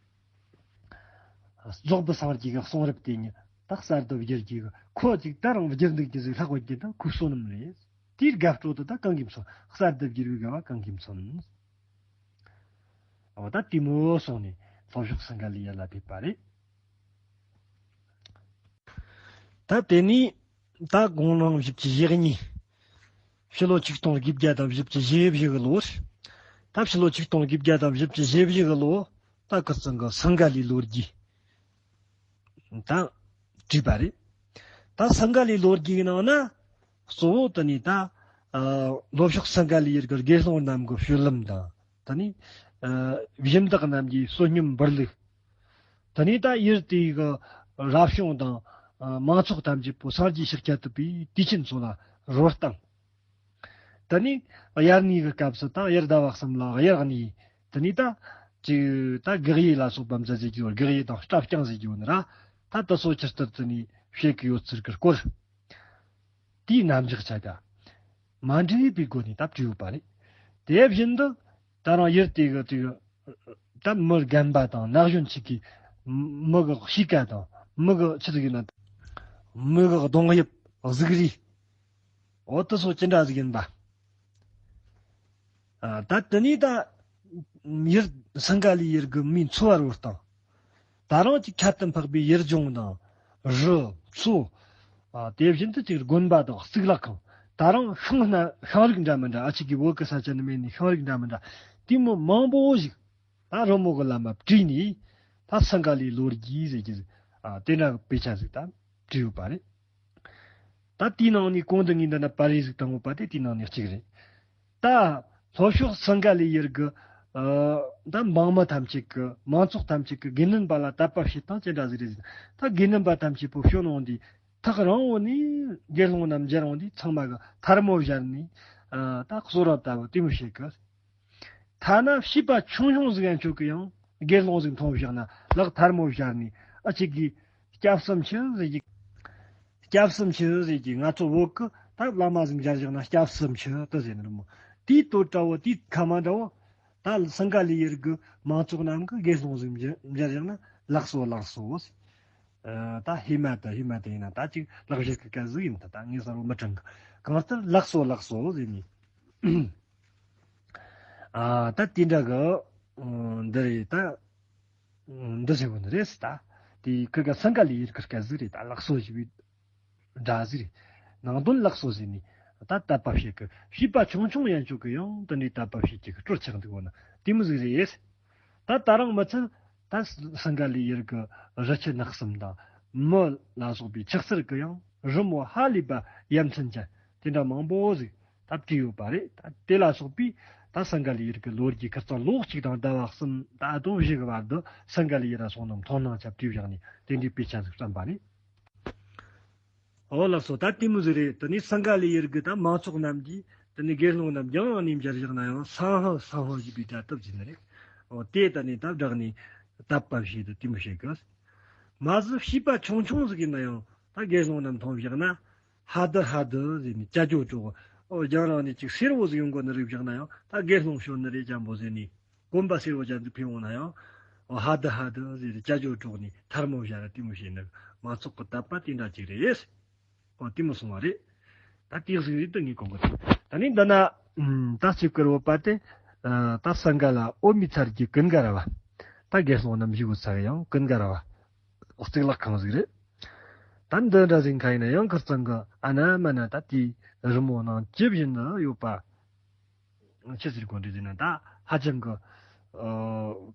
རྫོགས་པའི་སངས་རྒྱས་ཀྱི་གསུང་རབ་དེ་ཉིད་ད་གསར་དུ་བསྒྱུར་གྱི་ཁོ་ཅིག་ད་རུང་བསྒྱུར་འདུག་རྒྱུ་ཟིག་ལྷག་པ་གི་ད་ཁོའི་བསོད་ནམས་རེད། དེའི་དགའ་སྤྲོ་དེ་ད་གང་གིས་མཚོན། གསར་དུ་བསྒྱུར་བའི་དགའ་བ་གང་གིས་མཚོན། འོ་ད་དེ་མོ་སོང་ནས་ལྷོ་ཕྱོགས་སིངྒ་ལའི་ཡུལ་ལ་ཕེབས་པ་རེད། ད་དེ་ནས་ད་དགུང་ལོ་བཞི་བཅུ་ཞེ་གཉིས། ཕྱི་ལོ་ཆིག་སྟོང་དགུ་བརྒྱ་དང་བཞི་བཅུ་ཞེ་བཞི་གི་ལོར། ད་ཕྱི་ལོ་ཆིག་སྟོང་དགུ་བརྒྱ་དང་བཞི་བཅུ་ཞེ་བཞི་གི་ལོ། ད་ཁིར་ཚང་གི་སིངྒ་ལའི་ལོ་རྒྱུས་ད་བྲིས་པ་རེད། ད་སིངྒ་ལའི་ལོ་རྒྱུས་ཀྱི་ནང་ན་གཙོ་བོ་དེ་ནི་ད་ལྷོ་ཕྱོགས་སིངྒ་ལའི་ཡུལ་གྱི་དགེ་སློང་རྣམས་ཀྱི་སྤྱོད་ལམ་དང་། དེ་ནས་ཨ་གཞན་དག་རྣམས་ཀྱི་བསོད་སྙོམས་འབུལ་ལུགས། དེ་ནས་ད་ཡུལ་དེའི་གི་རབ་བྱུང་དང་ཨ་མང་ཚོགས་ཐམས་ཅད་པོ་སངས་རྒྱས་ཤཱཀྱ་ཐུབ་པའི་དུས་ཆེན་ཚོ་ལ་རོལ་སྟངས། དེ་ནས་དབྱར་གནས་ཀྱི་སྐབས་སུ་ད་དབྱར་ཟླ་བ་གསུམ་ལ་དབྱར་གནས། དེ་ནས་ད་ཅིག་ད་དགག་དབྱེ་ལ་སོགས་པ་མཛད་ཟེར་རྒྱུ། དགག་དབྱེ་དང་རྟ་རྐྱང་ཟེར་རྒྱུ་ནི་ར། ད་དེ་ཚོ་ཇི་ལྟར་དེ་ནས་བཤད་ཀྱི་ཡོད་ཚུལ་གྱི་སྐོར། དེའི་རྣམ་གཞག་ཆ་ག་མ་འདྲེས་པའི་སྒོ་ནས་ད་བྲིས་ཡོད་པ་རེད། དེ་བཞིན་དུ་ད་རང་ཡུལ་དེ་གི་དེ་གི་ད་མི་རྒན་པ་དང་ན་གཞོན་ཅིག་གིས་མི་གི་གཤིས་ཀ་དང་མི་གི་ཆི་ཟིག་ཡིན་ན། མི་གི་གདོང་དབྱིབས་གཟུགས་རིས། འོ་དེ་ཚོ་ཅི་འདྲ་ཟིག་ཡིན་པ། ཨ་ད་དེ་ནས་ད་ཡུལ་སིངྒ་ལའི་ཡུལ་གྱི་མིའི་འཚོ་བ་རོལ་སྟངས། ད་རུང་ཅིག་ཁྱད་དུ་འཕགས་པའི་ཡུལ་ལྗོངས་དང་། རི། མཚོ། ཨ་དེ་བཞིན་དུ་ཅིག་དགོན་པ་དང་གཙུག་ལག་ཁང་། ད་རུང་ཤིང་སྣ་ཤིང་རིགས་འདྲ་མི་འདྲ། ཨ་ཅིག་གི་བོད་ཀྱི་ས་ཆ་ནས་མེད་ནི་ཤིང་རིགས་འདྲ་མི་འདྲ། དེ་མོ་མང་པོ་ཞིག་ད་རི་མོ་གི་ལམ་མ་བྲིས་ནས། ད་སིངྒ་ལའི་ལོ་རྒྱུས་ཟེར་གྱི་ཟིག། ཨ་དེ་འདྲ་གི་དཔེ་ཆ་ཟིག་ད་བྲིས་ཡོད་པ་རེད། ད་དེའི་ནང་ནས་གོང་དུ་ངས་འདི་ན་པར་རིས་ཟིག་བཏང་ཡོད་པ་དེ་དེའི་ནང་ནས་གཅིག་རེད། ད་ལྷོ་ཕྱོགས་སིངྒ་ལའི་ཡུལ་གྱི་ཨ་ད་འབངས་མི་ཐམས་ཅད་ཀྱི། མང་ཚོགས་ཐམས་ཅད་ཀྱི་དགེ་འདུན་པ་ལ་དད་པ་བྱེད་སྟངས་ཅི་འདྲ་ཟིག་རེད་ཟེར་ན། ད་དགེ་འདུན་པ་ཐམས་ཅད་པོ་བྱོན་འོང་དུས་ཐག་རིང་བོ་ནས་དགེ་སློང་རྣམས་མཇལ་འོང་དུས་ཚང་མ་གི་ཐལ་མོ་སྦྱར་ནས། ཨ་ད་གསོལ་རས་ལྟ་བུ་དེ་མོ་བྱེད་གི། ཐ་ན་བྱིས་པ་ཆུང་ཆུང་ཟིག་ཡང་ཆོག་གི། ཡང་དགེ་སློང་ཟིག་མཐོང་བཞག་ན་ལག་ཐལ་མོ་སྦྱར་ནས། ཨ་ཅིག་གིས་སྐྱབས་སུ་མཆི་ཟེར་གྱི། སྐྱབས་སུ་མཆི་ཟེར་གྱི། ང་ཚོ་བོད་གི་ད་བླ་མ་ཟིག་མཇལ་བཞག་ན་སྐྱབས་སུ་མཆི་དེ་ཟེར་ནི་རེད་མོ། དེའི་དོད་འདྲ་བོ་དེའི་ཁ་མ་འདྲ་བོ། ད་སིངྒ་ལའི་ཡུལ་གི་མང་ཚོགས་རྣམས་ཀྱིས་དགེ་སློང་ཟིག་མཇལ་མཇལ་བཞག་ན་ལགས་སོ་ལགས་སོ་ཟེར། ཨ་ད་ཧེ་མ་དེ་ཧེ་མ་དེ་ཡིན་ན་ད་ཅིག་ལག་བཞར་གི་སྐད་ཟིག་ཡིན། ད་ད་ངས་གསལ་བོ་མི་དྲན་གི། གང་ལྟར་ལགས་སོ་ལགས་སོ་ཟེར་ནས། ཨ་ད་དེ་འདྲ་གི། ཨ་འདི་རེད་ད། འདི་ཟེར་བོ་འདི་རེད་ད། དེ་ཁིར་ག་སིངྒ་ལའི་ཡུལ་གི་སྐད་ཟིག་རེད་ད། ལགས་སོ་ཞེས་པའི་སྒྲ་ཟིག་རེད། ནང་དོན་ལགས་སོ་ཟེར་ནས་ད་དད་པ་བྱེད་གི། བྱིས་པ་ཆུང་ཆུང་ཡན་ཆོད་གི་ཡང་དེ་འདྲའི་དད་པ་བྱེད་ཀྱི་སྤྲོ་ཆགས་འདུག་འོ་ན་དེ་མོ་ཟིག་རེད། ད་ད་རུང་མི་ཚད་ད་སིངྒ་ལའི་ཡུལ་གི་རི་ཆུ་ནགས་གསུམ་དང་། མི་ལ་སོགས་པའི་ཆགས་ཚུལ་གི་ཡང་རི་མོ་ཧ་ལས་པ་ཡ་མཚན་ཅན་དེ་འདྲ་མང་པོ་ཟིག་ད་བྲིས་ཡོད་པ་རེད། ད་དེ་ལ་སོགས་པའི་ད་སིངྒ་ལའི་ཡུལ་གི་ལོ་རྒྱུས་ཁིར་ཚང་ལོ་གཅིག་དང་ཟླ་བ་གསུམ་ད་ཨ་དོ་བཞི་གི་བར་དུ་སིངྒ་ལའི་ཡུལ་ལ་སོང་ནམ་མཐོང་སྣང་ཆ་བྲིས་བཞག་ནས་དེ་འདྲའི་དཔེ་ཆ་ཟིག་བརྩམས་པ་རེད། འོ་ལགས་སོ། ད་དེ་མོ་ཟིག་རེད། དེ་ནས་སིངྒ་ལའི་ཡུལ་གི་ད་མང་ཚོགས་རྣམས་ཀྱིས་དེ་ནས་དགེ་སློང་རྣམས་རྒྱང་ནས་མཇལ་བཞག་ན་ཡང་སང་ཧི་སང་ཧི་ཞེས་པའི་སྒྲ་བཏབ་ཟིན་ནི་རེད། འོ་དེ་ད་ནས་ད་བསྒྲགས་ནས་དད་པ་བྱེད་དུ་དེ་མོ་བྱེད་གི། མ་གཞི་བྱིས་པ་ཆུང་ཆུང་ཟིག་ཡིན་ན་ཡང་ད་དགེ་སློང་རྣམས་མཐོང་བཞག་ན་ཧ་དི་ཧ་དི་ཟེར་ནས་ཅ་ཅོ་ཅོ། འོ་རྒྱང་རིང་ནས་ཅིག་སེར་བོ་ཟིག་ཡོང་གོ་ནི་རིག་བཞག་ན་ཡང་ད་དགེ་སློང་བྱོན་ནི་རེད་ཅང་པོ་ཟེར་ནས། གོམ་པ་སེར་བོ་ཅན་དུ་ཕེབས་འོང་ན་ཡང་། ཧ་དི་ཧ་དི་ཟེར་ཏེ་ཅ་ཅོ་ཅོ་ནས་ཐལ་མོ་སྦྱར་ར་དེ་མོ་བྱས་ནས་མང་ཚོགས་ཀྱི་དད་པ་དེ་འདྲ་ཅིག་རེད། འོ་དེ་མོ་སོང་བ་རེད། ད་དེ་ཟིག་རེད་དུ་ངས་གོ་གི་རེད། ད་ནི་འདི་ན་ད་སྐྱིབས་ཀར་འོ་པ་དེ་ད་སིངྒ་ལ་འོ་མའི་ཚལ་གྱི་ཀུན་དགའ་ར་བ། ད་དགེ་སློང་རྣམས་བཞུགས་ས་ཡང་ཀུན་དགའ་ར་བ་གཙུག་ལག་ཁང་ཟིག་རེད། ད་འདི་འདྲ་ཟིག་ཁ་ཡིན་ན་ཡང་ཁིར་ཚང་གི་ཨ་ན་མ་ན་ད་དེའི་རི་མོ་ནང་ཇི་བཞིན་དུ་ཡོད་པ། ཆི་ཟེར་གོ་འདྲི་ཟེར་ན་ད་ཧ་ཅང་གི་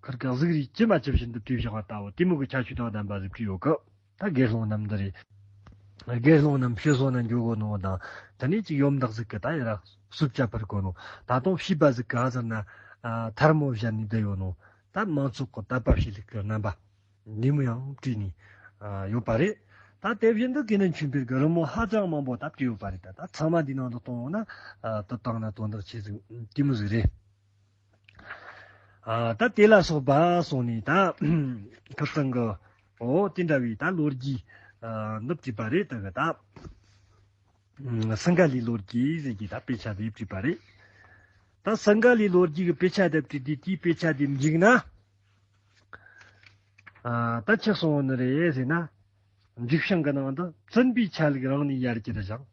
ཁིར་གི་གཟུགས་རིས་ཇི་མ་ཇི་བཞིན་དུ་བྲིས་བཞག་པ་ལྟ་བུ་དེ་མོ་གི་ཁྱད་ཆོས་དང་ལྡན་པ་ཟིག་བྲིས་ཡོད་གི། ད་དགེ་སློང་རྣམས་འདི་རེད། དགེ་སློང་རྣམས་ཕྱི་སོ་ན་འགྱོ་གོ་ནོ་དང་དེ་ནས་ཅིག་ཡོམ་འདག་ཟིག་གི་ད་ཡ་ར་སུབ་ཆ་ཕར་གོ་ནོ། ད་དུང་ཤིས་པ་ཟིག་གི་ཨ་ཟེར་ན་ཐལ་མོ་བཞག་ནས་བསྡད་ཡོད་ནོ། ད་མང་ཚོགས་ཀྱི་དད་པ་བྱེད་ལུགས་ཀྱི་རྣམ་པ་འདི་མོ་ཡང་བྲིས་ནས་ཡོད་པ་རེད། ད་དེ་བཞིན་དུ་དགེ་འདུན་ཆོས་འཕེལ་གྱི་རི་མོ་ཧ་ཅང་མང་པོ་ད་བྲིས་ཡོད་པ་རེད། ད་ད་ཚང་མ་འདི་ནང་དུ་གཏོང་ཡོང་ན་དུ་བཏང་ན་དོན་དག་ཆེ་ཟིག་དེ་མོ་ཟིག་རེད། ཨ། ད་དེ་ལ་སོགས་པ་སོང་ནས་ད་ཁ་སང་གི་འོ་དེ་འདྲ་བའི་ད་ལོ་རྒྱུས་ཨ་འདི་བྲིས་པ་རེད། ད་གི་ད་ཨ་སིངྒ་ལའི་ལོ་རྒྱུས་ཟེར་གྱི་ད་དཔེ་ཆ་དེ་བྲིས་པ་རེད། ད་སིངྒ་ལའི་ལོ་རྒྱུས་ཀྱི་དཔེ་ཆ་དེ་བྲིས་དུས་དེའི་དཔེ་ཆ་དེ་མཇུག་ན་ཨ་ད་ཆི་གསུངས་ནི་རེད་ཟེར་ན། མཇུག་བྱང་གི་ནང་དུ་བཙུན་པའི་ཆ་ལུགས་རང་ནས་ཡར་གྱུར་ཞིང་།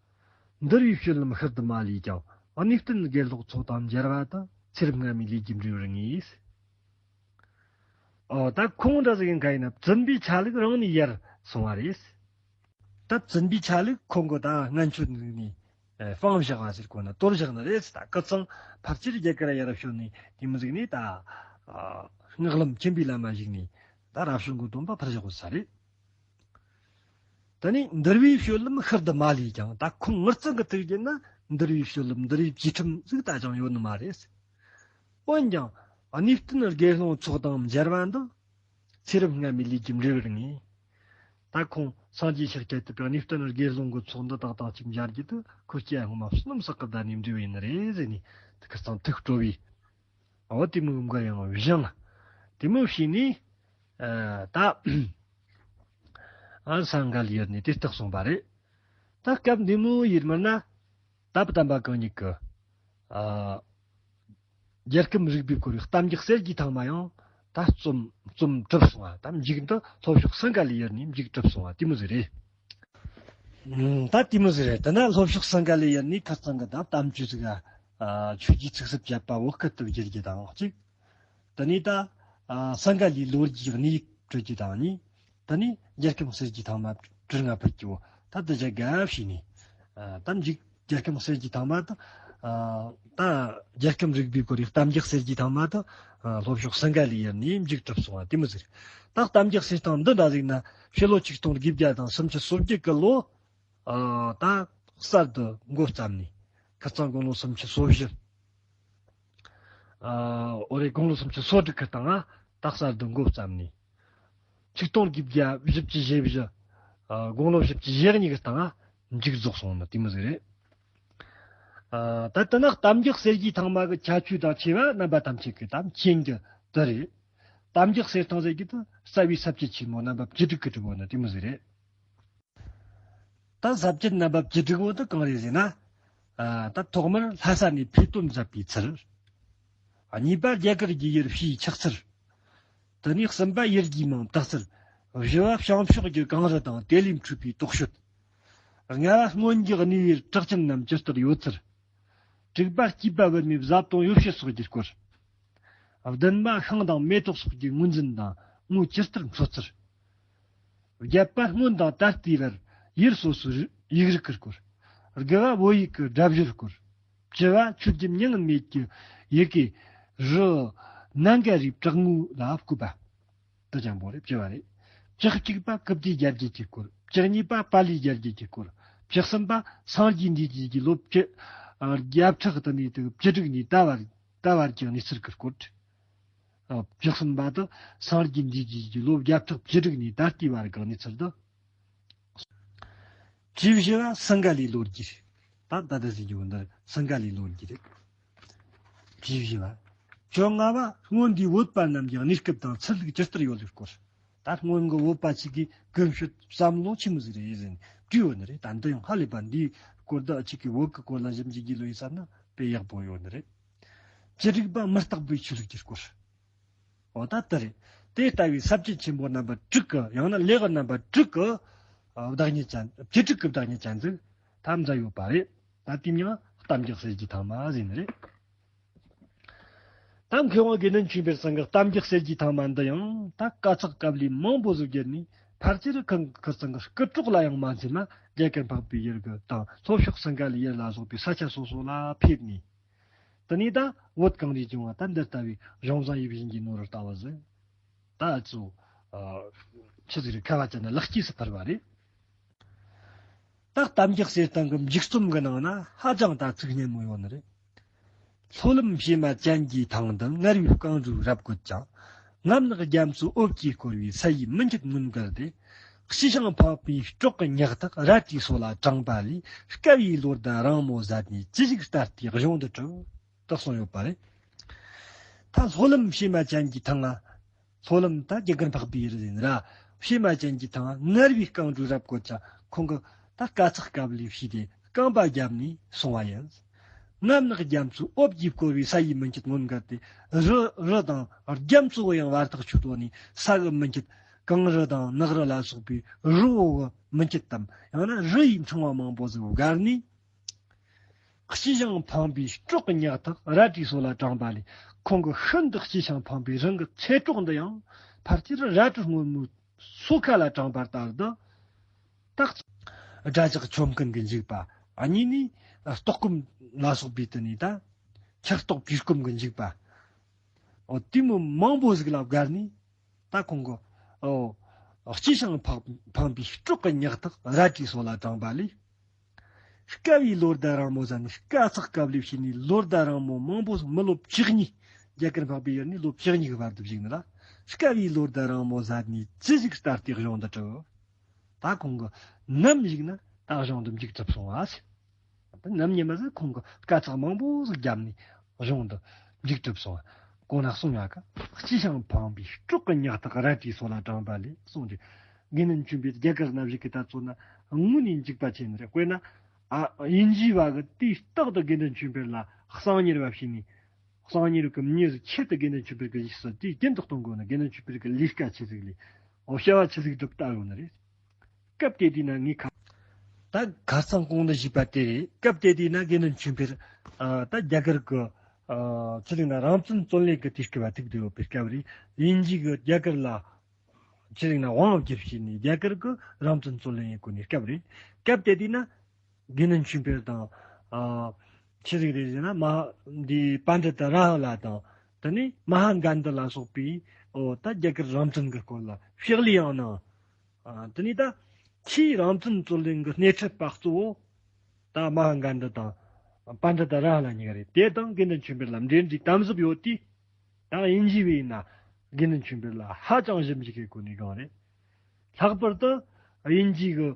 འདུལ་བའི་སྤྱོད་ལམ་ཤུལ་དུ་མ་ལུས་ཀྱང་། གནས་བརྟན་དགེ་སློང་ཚོགས་དང་མཇལ་བ་དང་། ཚེ་རབས་སྔ་མའི་ལས་ཀྱིས་འབྲེལ་བར་ངེས། ཨོ་ད་ཁོང་འདྲ་ཟིག་ཡིན་ག་ཡིན་ན་བཙུན་པའི་ཆ་ལུགས་རང་ནས་ཡར་སོང་བ་རེད། ད་བཙུན་པའི་ཆ་ལུགས་ཁོང་གི་ད་སྔན་ཆད་ནས་སྤངས་བཞག་པ་ཟེར་གོ་ན་དོར་བཞག་ནི་རེད། ད་སྐུ་ཚང་ཕལ་ཆེར་རྒྱ་གར་ཡར་བྱོན་ནས་དེ་མོ་ཟིག་ནས་ད་སྔགས་ལམ་ཆེན་པོའི་ལམ་མ་ཞུགས་ནས་ད་རབ་བྱུང་གི་སྡོམ་པ་ཕར་བཞག་གོ་ས་རེད། ད་ནི་འདུལ་བའི་སྤྱོད་ལམ་ཤུལ་དུ་མ་ལུས་ཀྱང་། ད་ཁོང་ངེད་ཚང་གི་ཐུགས་རྒྱུད་ན་འདུལ་བའི་སྤྱོད་ལམ་འདུལ་བའི་བཅས་ཁྲིམས་ཟིག་ད་ཅང་ཡོད་ནི་མ་རེད། འོན་ཀྱང་གནས་བརྟན་དགེ་སློང་ཚོགས་དང་མཇལ་བ་འདི། ཚེ་རབས་སྔ་མའི་ལས་ཀྱིས་འབྲེལ་བར་ངེས། ད་ཁོང་སངས་རྒྱས་ཤཱཀྱ་ཐུབ་པའི་གནས་བརྟན་དགེ་སློང་གི་ཚོགས་འདི་དག་དང་གཅིག་མཇལ་རྒྱུ་དེ་ཁོ་སྐྱེ་བ་སྔོན་མ་བསོད་ནམས་བསགས་ཀྱི་ད་ནས་འབྲེལ་བ་ཡིན་ནི་རེད་ཟེར་ནས་ཁ་སང་ཐུགས་སྤྲོ་བའི། འོ་དེ་མོ་མགོ་ཡང་བཞེངས། དེ་མོ་བྱས་ནས་ཨ་ད་ཨ་སིངྒ་ལའི་ཡུལ་ནས་དེ་ལྟར་གསུངས་པ་རེད། ད་སྐབས་འདི་མོ་ཡིན་མིན་ན་ད་བུ་དམ་པ་གང་ཉིད་ཀྱི་ཨ་རྒྱལ་ཁམས་རིག་པའི་སྐོར་བའི་གཏམ་རྒྱུད་གསེར་གྱི་ཐང་མ་ཡང་ད་རྩོམ་རྩོམ་གྲུབ་སོང་བ། ད་མཇུག་འདི་ལྷོ་ཕྱོགས་སིངྒ་ལའི་ཡུལ་ནས་མཇུག་གྲུབ་སོང་བ་དེ་མོ་ཟིག་རེད། ཨུམ། ད་དེ་མོ་ཟིག་རེད། དེ་ན་ལྷོ་ཕྱོགས་སིངྒ་ལའི་ཡུལ་ནས་ཁ་སང་གི་ད་གཏམ་རྒྱུད་ཟིག་ཨ་ཆོས་ཀྱི་ཚིག་གསུམ་བཅད་པ་བོད་སྐད་དུ་བསྒྱུར་རྒྱུ་དང་གཅིག་དེ་ནས་ད་ཨ་སིངྒ་ལའི་ལོ་རྒྱུས་གནས་ཡིག་སྤྲོད་རྒྱུ་དང་གཉིས། དེ་ནས་རྒྱལ་ཁམས་གསེར་གྱི་ཐང་མ་སྤྲུལ་ང་ཕུད་རྒྱུ་བོ་ད་དེ་བྱ་དགའ་བྱས་ནས་ཨ་ད་མཇུག་རྒྱལ་ཁམས་གསེར་གྱི་ཐང་མ་དང་། ཨ་ད་རྒྱལ་ཁམས་རིག་པའི་སྐོར་ཡི་གཏམ་རྒྱུད་གསེར་གྱི་ཐང་མ་དང་། ཨ་ལྷོ་ཕྱོགས་སིངྒ་ལའི་ཡུལ་ནས་མཇུག་གྲུབ་སོང་བ་དེ་མོ་ཟིག་ད་གཏམ་རྒྱུད་གསེར་ཐང་འདི་འདྲ་ཟིག་ན་ཕྱི་ལོ་ཆིག་སྟོང་དགུ་བརྒྱ་དང་སུམ་ཅུ་སོ་བརྒྱད་ཀྱི་ལོ། ཨ་ད་གསར་དུ་འགོ་བརྩམས་ནས་ཁ་སང་དགུང་ལོ་སུམ་ཅུ་སོ་བཞི། ཨ་འོ་རེད། དགུང་ལོ་སུམ་ཅུ་སོ་དྲུག་གི་སྟེང་ང་ད་གསར་དུ་འགོ་བརྩམས་ནས། ཆིག་སྟོང་དགུ་བརྒྱ་བཞི་བཅུ་ཞེ་བཞི། ཨ་དགུང་ལོ་བཞི་བཅུ་ཞེ་གཉིས་ཀྱི་སྟེང་ང་མཇུག་རྫོགས་སོང་ནི་དེ་མོ་ཟིག་རེད། ཨ་ད་ལྟ་ན་གཏམ་རྒྱུད་གསེར་གྱི་ཐང་མ་གི་ཁྱད་ཆོས་དང་ཆེ་བ་རྣམ་པ་ཐམས་ཅད་ཀྱིས་ད་མཁྱེན་རྒྱུ་དེ་རེད། གཏམ་རྒྱུད་གསེར་ཐང་ཟེར་རྒྱུ་དེ་རྩ་བའི་ས་བཅད་ཆེན་མོ་རྣམ་པ་བཅུ་དྲུག་གི་གྲུབ་པོ་ནི་དེ་མོ་ཟིག་རེད། ད་ས་བཅད་རྣམ་པ་བཅུ་དྲུག་པོ་དེ་གང་རེད་ཟེར་ན། ཨ་ད་ཐོག་མར་ལྷ་ས་ནས་འཕེལ་དོན་མཛད་པའི་ཚུལ། གཉིས་པ་རྒྱ་གར་གྱི་ཡུལ་ཕྱིའི་ཆགས་ཚུལ། དེ་ནས་གསུམ་པ་ཡུལ་གྱི་མིང་བཏགས་ཚུལ། བཞི་བ་བྱང་ཕྱོགས་ཀྱི་གངས་རི་དང་དེ་ལས་འཕྲོས་པའི་དོགས་དཔྱོད། ལྔ་བ་སྔོན་གྱི་གནས་ཡུལ་གྲགས་ཅན་རྣམས་ཇི་ལྟར་ཡོད་ཚུལ། དྲུག་པ་སྐྱེས་པ་བུད་མེད་བཟའ་བཏུང་ཡོ་བྱད་སོགས་ཀྱི་སྐོར། བདུན་པ་ཤིང་དང་མེ་ཏོག་སོགས་ཀྱི་ངོས་འཛིན་དང་དངོས་ཇི་ལྟར་འཚོལ་ཚུལ། བརྒྱད་པ་སྔོན་དང་ད་ལྟའི་བར་ཡུལ་སོ་སོའི་ཡིག་རིགས་ཀྱི་སྐོར། དགུ་བ་བོད་ཡིག་གི་སྒྲ་བརྗོད་སྐོར། བཅུ་བ་ཆོས་བརྒྱུད་མྱ་ངན་མེད་ཀྱི་ཡི་གེ་རུ་ནཱ་ག་རིའི་བྲག་ངོས་ལ་བཀོད་པ། དེ་ཅང་པོ་རེད། བཅུ་བ་རེད། བཅུ་གཅིག་པ་སྐུ་བསྡུའི་རྒྱ་བརྒྱུད་ཀྱི་སྐོར། བཅུ་གཉིས་པ་པཱ་ལིའི་རྒྱ་བརྒྱུད་ཀྱི་སྐོར། བཅུ་གསུམ་པ་སངས་རྒྱས་འདས་རྗེས་ཀྱི་ལོ་བཅུ་ཨ་བརྒྱ་ཕྲག་དུ་ནས་དུ་བཅུ་དྲུག་ནས་ད་བར་ད་བར་གྱི་གནས་ཚུལ་གྱི་སྐོར། ཨ་བཅུ་གསུམ་པ་དུ་སངས་རྒྱས་འདས་རྗེས་ཀྱི་ལོ་བརྒྱ་ཕྲག་བཅུ་དྲུག་ནས་ད་ལྟའི་བར་གྱི་གནས་ཚུལ་དུ། བཅུ་བཞི་བ་སིངྒ་ལའི་ལོ་རྒྱུས། ད་ད་ལྟ་ཟེར་རྒྱུ་བོ་འདི་སིངྒ་ལའི་ལོ་རྒྱུས་རེད། བཅུ་བཞི་བ། བཅོ་ལྔ་བ་སྔོན་གྱི་བོད་པ་རྣམས་ཀྱི་གནས་སྐབས་དང་ཚུལ་ལུགས་ཇི་ལྟར་ཡོད་ལུགས་སྐོར། ད་སྔོན་གྱི་བོད་པ་ཞིག་གི་ཀུན་སྤྱོད་བསམ་བློ་ཆི་མོ་ཟིག་རེད་ཟེར་ནས་བྲིས་ཡོད་ནི་རེད། ད་འདི་ཡང་ཧ་ལས་པ་འདིའི་སྐོར་དུ་ཅིག་གི་བོད་ཀྱི་སྐོར་ལ་ཞིབ་འཇུག་བགྱིས་ལོ་ཡིན་བསམ་ན་དཔེ་ཡག་པོ་ཡོད་ནི་རེད། བཅུ་དྲུག་པ་མི་རྟག་པའི་ཆོས་ལུགས་ཀྱི་སྐོར། འོ་ད་ལྟ་རེད། དེ་ལྟ་བུའི་ས་བཅད་ཆེན་པོ་རྣམ་པ་དྲུག་གི་ཡང་ན་ལེའུ་རྣམ་པ་དྲུག་གི་བདག་ཉིད་ཅན། བཅུ་དྲུག་གི་བདག་ཉིད་ཅན་ཟིག་ཐམས་ཅད་ཡོད་པ་རེད། ད་དེ་མྱིང་གཏམ་རྒྱུད་གསེར་གྱི་ཐང་མ་ཟེར་ནི་རེད། ད་མཁས་དབང་དགེ་འདུན་ཆོས་འཕེལ་ཚང་གི་གཏམ་རྒྱུད་གསེར་གྱི་ཐང་མ་འདི་ཡང་ད་དཀའ་ཚེགས་དཀའ་ལས་མང་པོ་ཟིག་བརྒྱུད་ནས་ ཕལ་ཆེར་ཁང་ཁུར་ཚང་གི་སྐུ་གྲོགས་ལ་ཡང་མ་འཛེམས་ན་རྒྱ་གར་འཕགས་པའི་ཡུལ་གྱི་དང་ལྷོ་ཕྱོགས་སིང་ག་ལའི་ཡུལ་ལ་སོགས་པའི་ས་ཆ་སོ་སོ་ལ་ཕེབས་ནས། དེ་ནས་ད་བོད་གངས་རིའི་ལྗོངས་ལ་ད་འདི་ལྟ་བུའི་གཞུང་བཟང་ཡིད་བཞིན་གྱི་ནོར་བུ་ལྟ་བུ་ཟིག་ད་ཨ་ཚོ་ཆི་ཟིག་རེད། ཁ་བ་ཅན་ན་ལེགས་སྐྱེས་སུ་ཕུལ་བ་རེད། ད་གཏམ་རྒྱུད་གསེར་ཐང་གི་མཇུག་རྩོམ་གྱི་ནང་ན་ཧ་ཅང་ད་ཚིག་སྙན་མོ་ཡོད་ནི་རེད། ལྷོ་ལམ་བྱེ་མ་ཅན་གྱི་ཐང་དུ། ངར་བའི་རྐང་རུས་རབ་བཀོད་ཀྱང་། ངམ་ནག་རྒྱ་མཚོའི་འོབས་ཀྱིས་བསྐོར་བའི་ས་ཡི་མི་འཁྱུད་མངོན་དགར་ཏེ། སྐྱིད་ཤིང་ཕངས་པའི་སྲོག་གི་ཉག་ཐག་རལ་གྲིའི་སོ་ལ་དྲངས་པ་ལས། དཀའ་བའི་ལོ་ཟླ་རིང་མོ་ཟད་ནས། ཅི་ཞིག་ལྟ་སྟེ་གཞུང་དུ་གྲུབ། དེ་གསུངས་ཡོད་པ་རེད། ད་ལྷོ་ལམ་བྱེ་མ་ཅན་གྱི་ཐང་ང་། ལྷོ་ལམ་ད་རྒྱ་གར་འཕགས་པའི་ཡུལ་ཡིན་ར། བྱེ་མ་ཅན་གྱི་ཐང་ང་ངར་བའི་རྐང་རུས་རབ་བཀོད་ཀྱང་། ཁོང་གི་ད་དཀའ་ཚེགས་དཀའ་ལས་བྱས་ཏེ་རྐང་པ་བརྒྱབ་ནས་སོང་བ་ཡིན། ངམ་ནག་རྒྱ་མཚོའི་འོབས་ཀྱིས་བསྐོར་བའི་ས་ཡི་མི་འཁྱུད་མངོན་དགར་ཏེ། རི་རི་དང་རྒྱ་མཚོ་ཡང་བར་ཐག་ཆོད་དོ་ནས་ས་གི་མི་འཁྱུད། གངས་རི་དང་ནགས་རི་ལ་སོགས་པའི་རི་བོ་གི་མི་འཁྱུད་དམ། ཡང་ན་རི་ཡི་ཕྲེང་བ་མང་པོ་ཟིག་བརྒལ་ནས། སྐྱིད་ཤིང་ཕངས་པའི་སྲོག་གི་ཉག་ཐག་རལ་གྲིའི་སོ་ལ་དྲངས་པ་ལས། ཁོང་གི་ཤིན་ཏུ་སྐྱིད་ཤིང་ཕངས་པའི་རང་གི་ཚེ་སྲོག་འདི་ཡང་ཕལ་ཆེར་རལ་གྲི་སྔོན་མོའི་སོ་ཁ་ལ་དྲངས་པ་ལྟར་དུ། ད་དགྲ་ཇག་ཆོམ་མཁན་གྱི་འཇིགས་པ། གཉིས་ནས་ལྟོགས་སྐོམ་ལ་སོགས་པའི་དུ་ནས་ད་ཆར་ལྟོགས་བྲེལ་སྐོམ་གྱི་འཇིགས་པ། འོ་དེ་མོ་མང་པོ་ཟིག་ལ་བརྒལ་ནས། ད་ཁོང་གི་ཨོ་སྐྱིད་ཤིང་ཕངས་ཕངས་པའི་སྲོག་གི་ཉག་ཐག་རལ་གྲིའི་སོ་ལ་དྲངས་པ་ལས། དཀའ་བའི་ལོ་ཟླ་རིང་མོ་ཟད་ནས། དཀའ་ཚེགས་དཀའ་ལས་བྱས་ནས་ལོ་ཟླ་རིང་མོ་མང་པོ་ཟིག་མི་ལོ་བཅུ་གཉིས། རྒྱ་གར་འཕགས་པའི་ཡུལ་ནས་ལོ་བཅུ་གཉིས་ཀྱི་བར་དུ་བཞུགས་ནི་ལ། དཀའ་བའི་ལོ་ཟླ་རིང་མོ་ཟད་ནས། ཅི་ཞིག་ལྟ་སྟེ་གཞུང་དུ་གྲུབ། ད་ཁོང་གི་ནམ་ཞིག་ན་ད་གཞུང་དུ་མཇུག་གྲུབ་སོང་བ་ཟེར། ད་ནམ་ཉི་མ་ཟིག་ཁོང་གི་དཀའ་ཚེགས་མང་པོ་ཟིག་བརྒྱབ་ནས་གཞུང་དུ་མཇུག་གྲུབ་སོང་བ། གོང་ན་གསུངས་ཡག་གི་སྐྱིད་ཤིང་ཕངས་པའི་སྲོག་གི་ཉག་ཐག་རལ་གྲིའི་སོ་ལ་དྲངས་པ་ལས་གསུངས་ཏེ། དགེ་འདུན་ཆོས་འཕེལ་རྒྱ་གར་ན་བཞུགས་ཀྱི་ད་ཚོ་ན་དངོས་ནས་འཇིགས་པ་ཆེ་ནི་རེད། དཔེར་ན་ཨ་དབྱིན་ཇིའི་བ་གི་དུས་རྟག་ཏུ་དགེ་འདུན་ཆོས་འཕེལ་ལ་གསང་ཉུལ་བ་བྱས་ནས། གསང་ཉུལ་གི་མྱི་ཟིག་ཆེད་དུ་དགེ་འདུན་ཆོས་འཕེལ་གི་ཡིག་སྲོལ་དེ་རྒྱུན་དུ་གཏོང་དགོས་ན། དགེ་འདུན་ཆོས་འཕེལ་གི་ལས་ཀ་ཆི་ཟིག་ལས། འོ་བྱ་བ་ཆི་ཟིག་སྒྲུབ་ལྟ་ཡོང་ནི་རེད། སྐབས་དེ་དུས་ན་ངས་ཁ། ད་ཁ་སང་གོང་དུ་ཞུས་པ་དེ་རེད། སྐབས་དེ་དུས་ན་དགེ་འདུན་ཆོས་འཕེལ་ཨ་ད་རྒྱ་གར་གི་ཨ་ཆི་ཟིག་ན་རང་བཙན་རྩོད་ལེན་གི་དུས་སྐབས་ཐུག་བསྡད་ཡོད་པའི་སྐབས་རེད། དབྱིན་ཇི་གི་རྒྱ་གར་ལ་ཆི་ཟིག་ན་དབང་བསྒྱུར་བྱས་ནས་རྒྱ་གར་གི་རང་བཙན་རྩོད་ལེན་ཡེད་གོ་ནི་སྐབས་རེད། སྐབས་དེ་དུས་ན། དགེ་འདུན་ཆོས་འཕེལ་དང་། ཨ་ཆི་ཟིག་རེད་ཟེར་ན་མ་འདི་པཎྜི་ཏ་ར་ཧུ་ལ་དང་། དེ་ནས་མ་ཧཱ་གན་དྷི་ལ་སོགས་པའི་འོ་ད་རྒྱ་གར་རང་བཙན་གྱི་སྐོར་ལ་ཕྱག་ལས་ཡང་གནང་། ཨ་དེ་ནས་ད་ཕྱིའི་རང་བཙན་རྩོད་ལེན་གྱི་སྣེ་ཁྲིད་པ་གཙོ་བོ་ད་མ་ཧཱ་གན་དྷི་དང་པཎྜི་ཏ་ར་ཧུ་ལ་གཉིས་ཀ་རེད། དེ་དང་དགེ་འདུན་ཆོས་འཕེལ་ལ་འབྲེལ་འདྲིས་དམ་ཟབ་ཡོད་དུས། ད་དབྱིན་ཇི་བས་ཡིན་ན་དགེ་འདུན་ཆོས་འཕེལ་ལ་ཧ་ཅང་ཞིབ་འཇུག་གི་སྒོ་ནས་སྒང་རེད། ལྷག་པར་དུ་དབྱིན་ཇི་གི་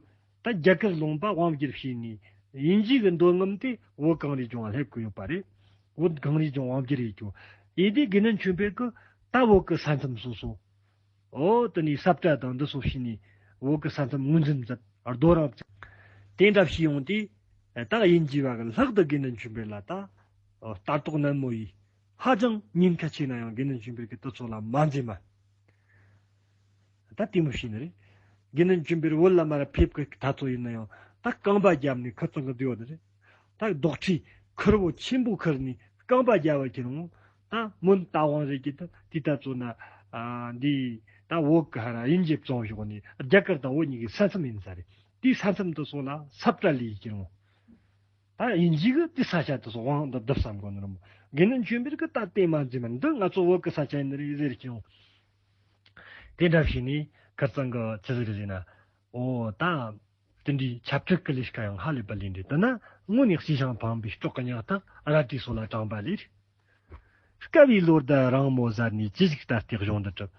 ད་རྒྱ་གར་ལུང་པ་དབང་བསྒྱུར་བྱས་ནས་དབྱིན་ཇི་གི་འདོད་རྔམ་དེ་བོད་གངས་རིའི་ལྗོངས་ལ་སླེབས་ཀྱི་ཡོད་པ་རེད། བོད་གངས་རིའི་ལྗོངས་དབང་བསྒྱུར་ཡེད་རྒྱུ། ཡིན་དུས་དགེ་འདུན་ཆོས་འཕེལ་གི་ད་བོད་གི་ས་མཚམས་སོ་སོ། འོ་དེ་ནས་ས་བཀྲ་དང་འདི་ཚོ་བྱས་ནས་བོད་གི་ས་མཚམས་ངོས་འཛིན་མཛད། རྡོ་རིང་བཙུགས། དེ་འདྲ་བྱས་ཡོང་དུས་ད་དབྱིན་ཇི་བ་གི་ལྷག་ཏུ་དགེ་འདུན་ཆོས་འཕེལ་ལ་ད་ལྟ་རྟོག་ནན་མོ་ཡིས། ཧ་ཅང་ཉེན་ཁ་ཆེ་ན་ཡང་དགེ་འདུན་ཆོས་འཕེལ་གྱིས་དེ་ཚོ་ལ་མ་འཛེམས་པ། ད་དེ་མོ་བྱས་ནི་རེད། དགེ་འདུན་ཆོས་འཕེལ་བོད་ལ་མར་ཕེབས་ཀྱི་ད་ཚོ་ཡིན་ན་ཡང་ད་རྐང་པ་བརྒྱབ་ནས་ཁུར་ཚང་གི་བསྡད་ཡོད་ནི་རེད། ད་རྡོག་ཁྲེས་ཁུར་བོ་ཆེན་པོ་ཁུར་ནས་རྐང་པ་བརྒྱབ་པ་ཁྱེར་འོང་། ད་མོན་རྟ་དབང་རེད་ཀྱི་ད་དེ་ད་ཚོ་ན་ཨ་འདི་ད་བོད་ཀྱི་ཧ་ར་དབྱིན་ཇི་བཙོང་ཞོག་ནས་རྒྱ་གར་དང་བོད་གཉིས་ཀྱི་ས་མཚམས་ཡིན་ས་རེད། དེའི་ས་མཚམས་དེ་ཚོ་ལ་ས་བཀྲ་ལས་ཁྱེར་འོང་། ད་དབྱིན་ཇི་གི་དེ་ས་ཆ་དེ་ཚོ་དབང་དུ་བསྡུ་བསམ་གོ་ནི་རེད་མོ། དགེ་འདུན་ཆོས་འཕེལ་གི་ད་དེ་མ་འཛིན་མ་འདི་ང་ཚོ་བོད་གི་ས་ཆ་ཡིན་ནི་རེད་ཟེར་ཀྱང་། དེ་འདྲ་བྱས་ནས་ཁུར་ཚང་གི་ཆི་ཟིག་རེད་ཟེར་ན། འོ་ད་དེ་འདྲའི་ཆབ་སྲིད་གི་ལས་ཀ་ཡང་ཧ་ལས་པ་ལས་འདྲ། དེ་ན་དངོས་ནས་སྐྱིད་ཤིང་ཕངས་པའི་སྲོག་གི་ཉག་ཐག་རལ་གྲིའི་སོ་ལ་དྲངས་པ་ལས། དཀའ་བའི་ལོ་ཟླ་རིང་མོ་ཟད་ནས་ཅི་ཞིག་ལྟ་སྟེ་གཞུང་འདི་གྲུབ།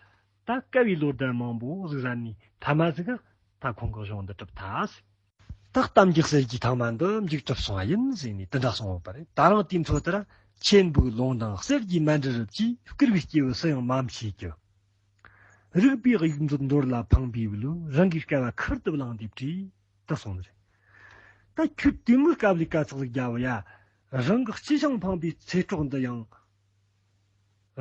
ད་དཀའ་བའི་ལོ་ཟླ་མང་པོ་ཟིག་ཟད་ནས་མཐའ་མ་ཟིག་ག་ད་ཁོང་གི་གཞུང་འདི་གྲུབ་ཐལ། ད་གཏམ་རྒྱུད་གསེར་གྱི་ཐང་མ་འདི་མཇུག་གྲུབ་སོང་བ་ཡིན་ཟེར་ནས་དེ་འདྲ་གསུངས་ཡོད་པ་རེད། ད་རུང་དེའི་འཕྲོ་ལྟར། ཆེན་པོའི་ལུང་དང་གསེར་གྱི་མཎྜལ་རིབས་ཀྱིས། བསྐུལ་བའི་སྐྱེས་བུ་སུ་ཡང་མ་མཆིས་ཀྱི། རིག་པའི་དབྱུག་མཛོད་འདོར་ལ་འཕངས་པའི་བུ་ལུ། རང་གིས་བསྐལ་པ་ཁུར་དུ་བླངས་ཏེ་བྲིས། དེ་གསུངས་ནི་རེད། ད་ཁྱོད་དེ་མོའི་དཀའ་ལས་དཀའ་ཚེགས་ཟིག་བརྒྱབ་ཡ། རང་གི་སྐྱིད་ཤིང་ཕངས་པའི་ཚེ་སྲོག་འདི་ཡང་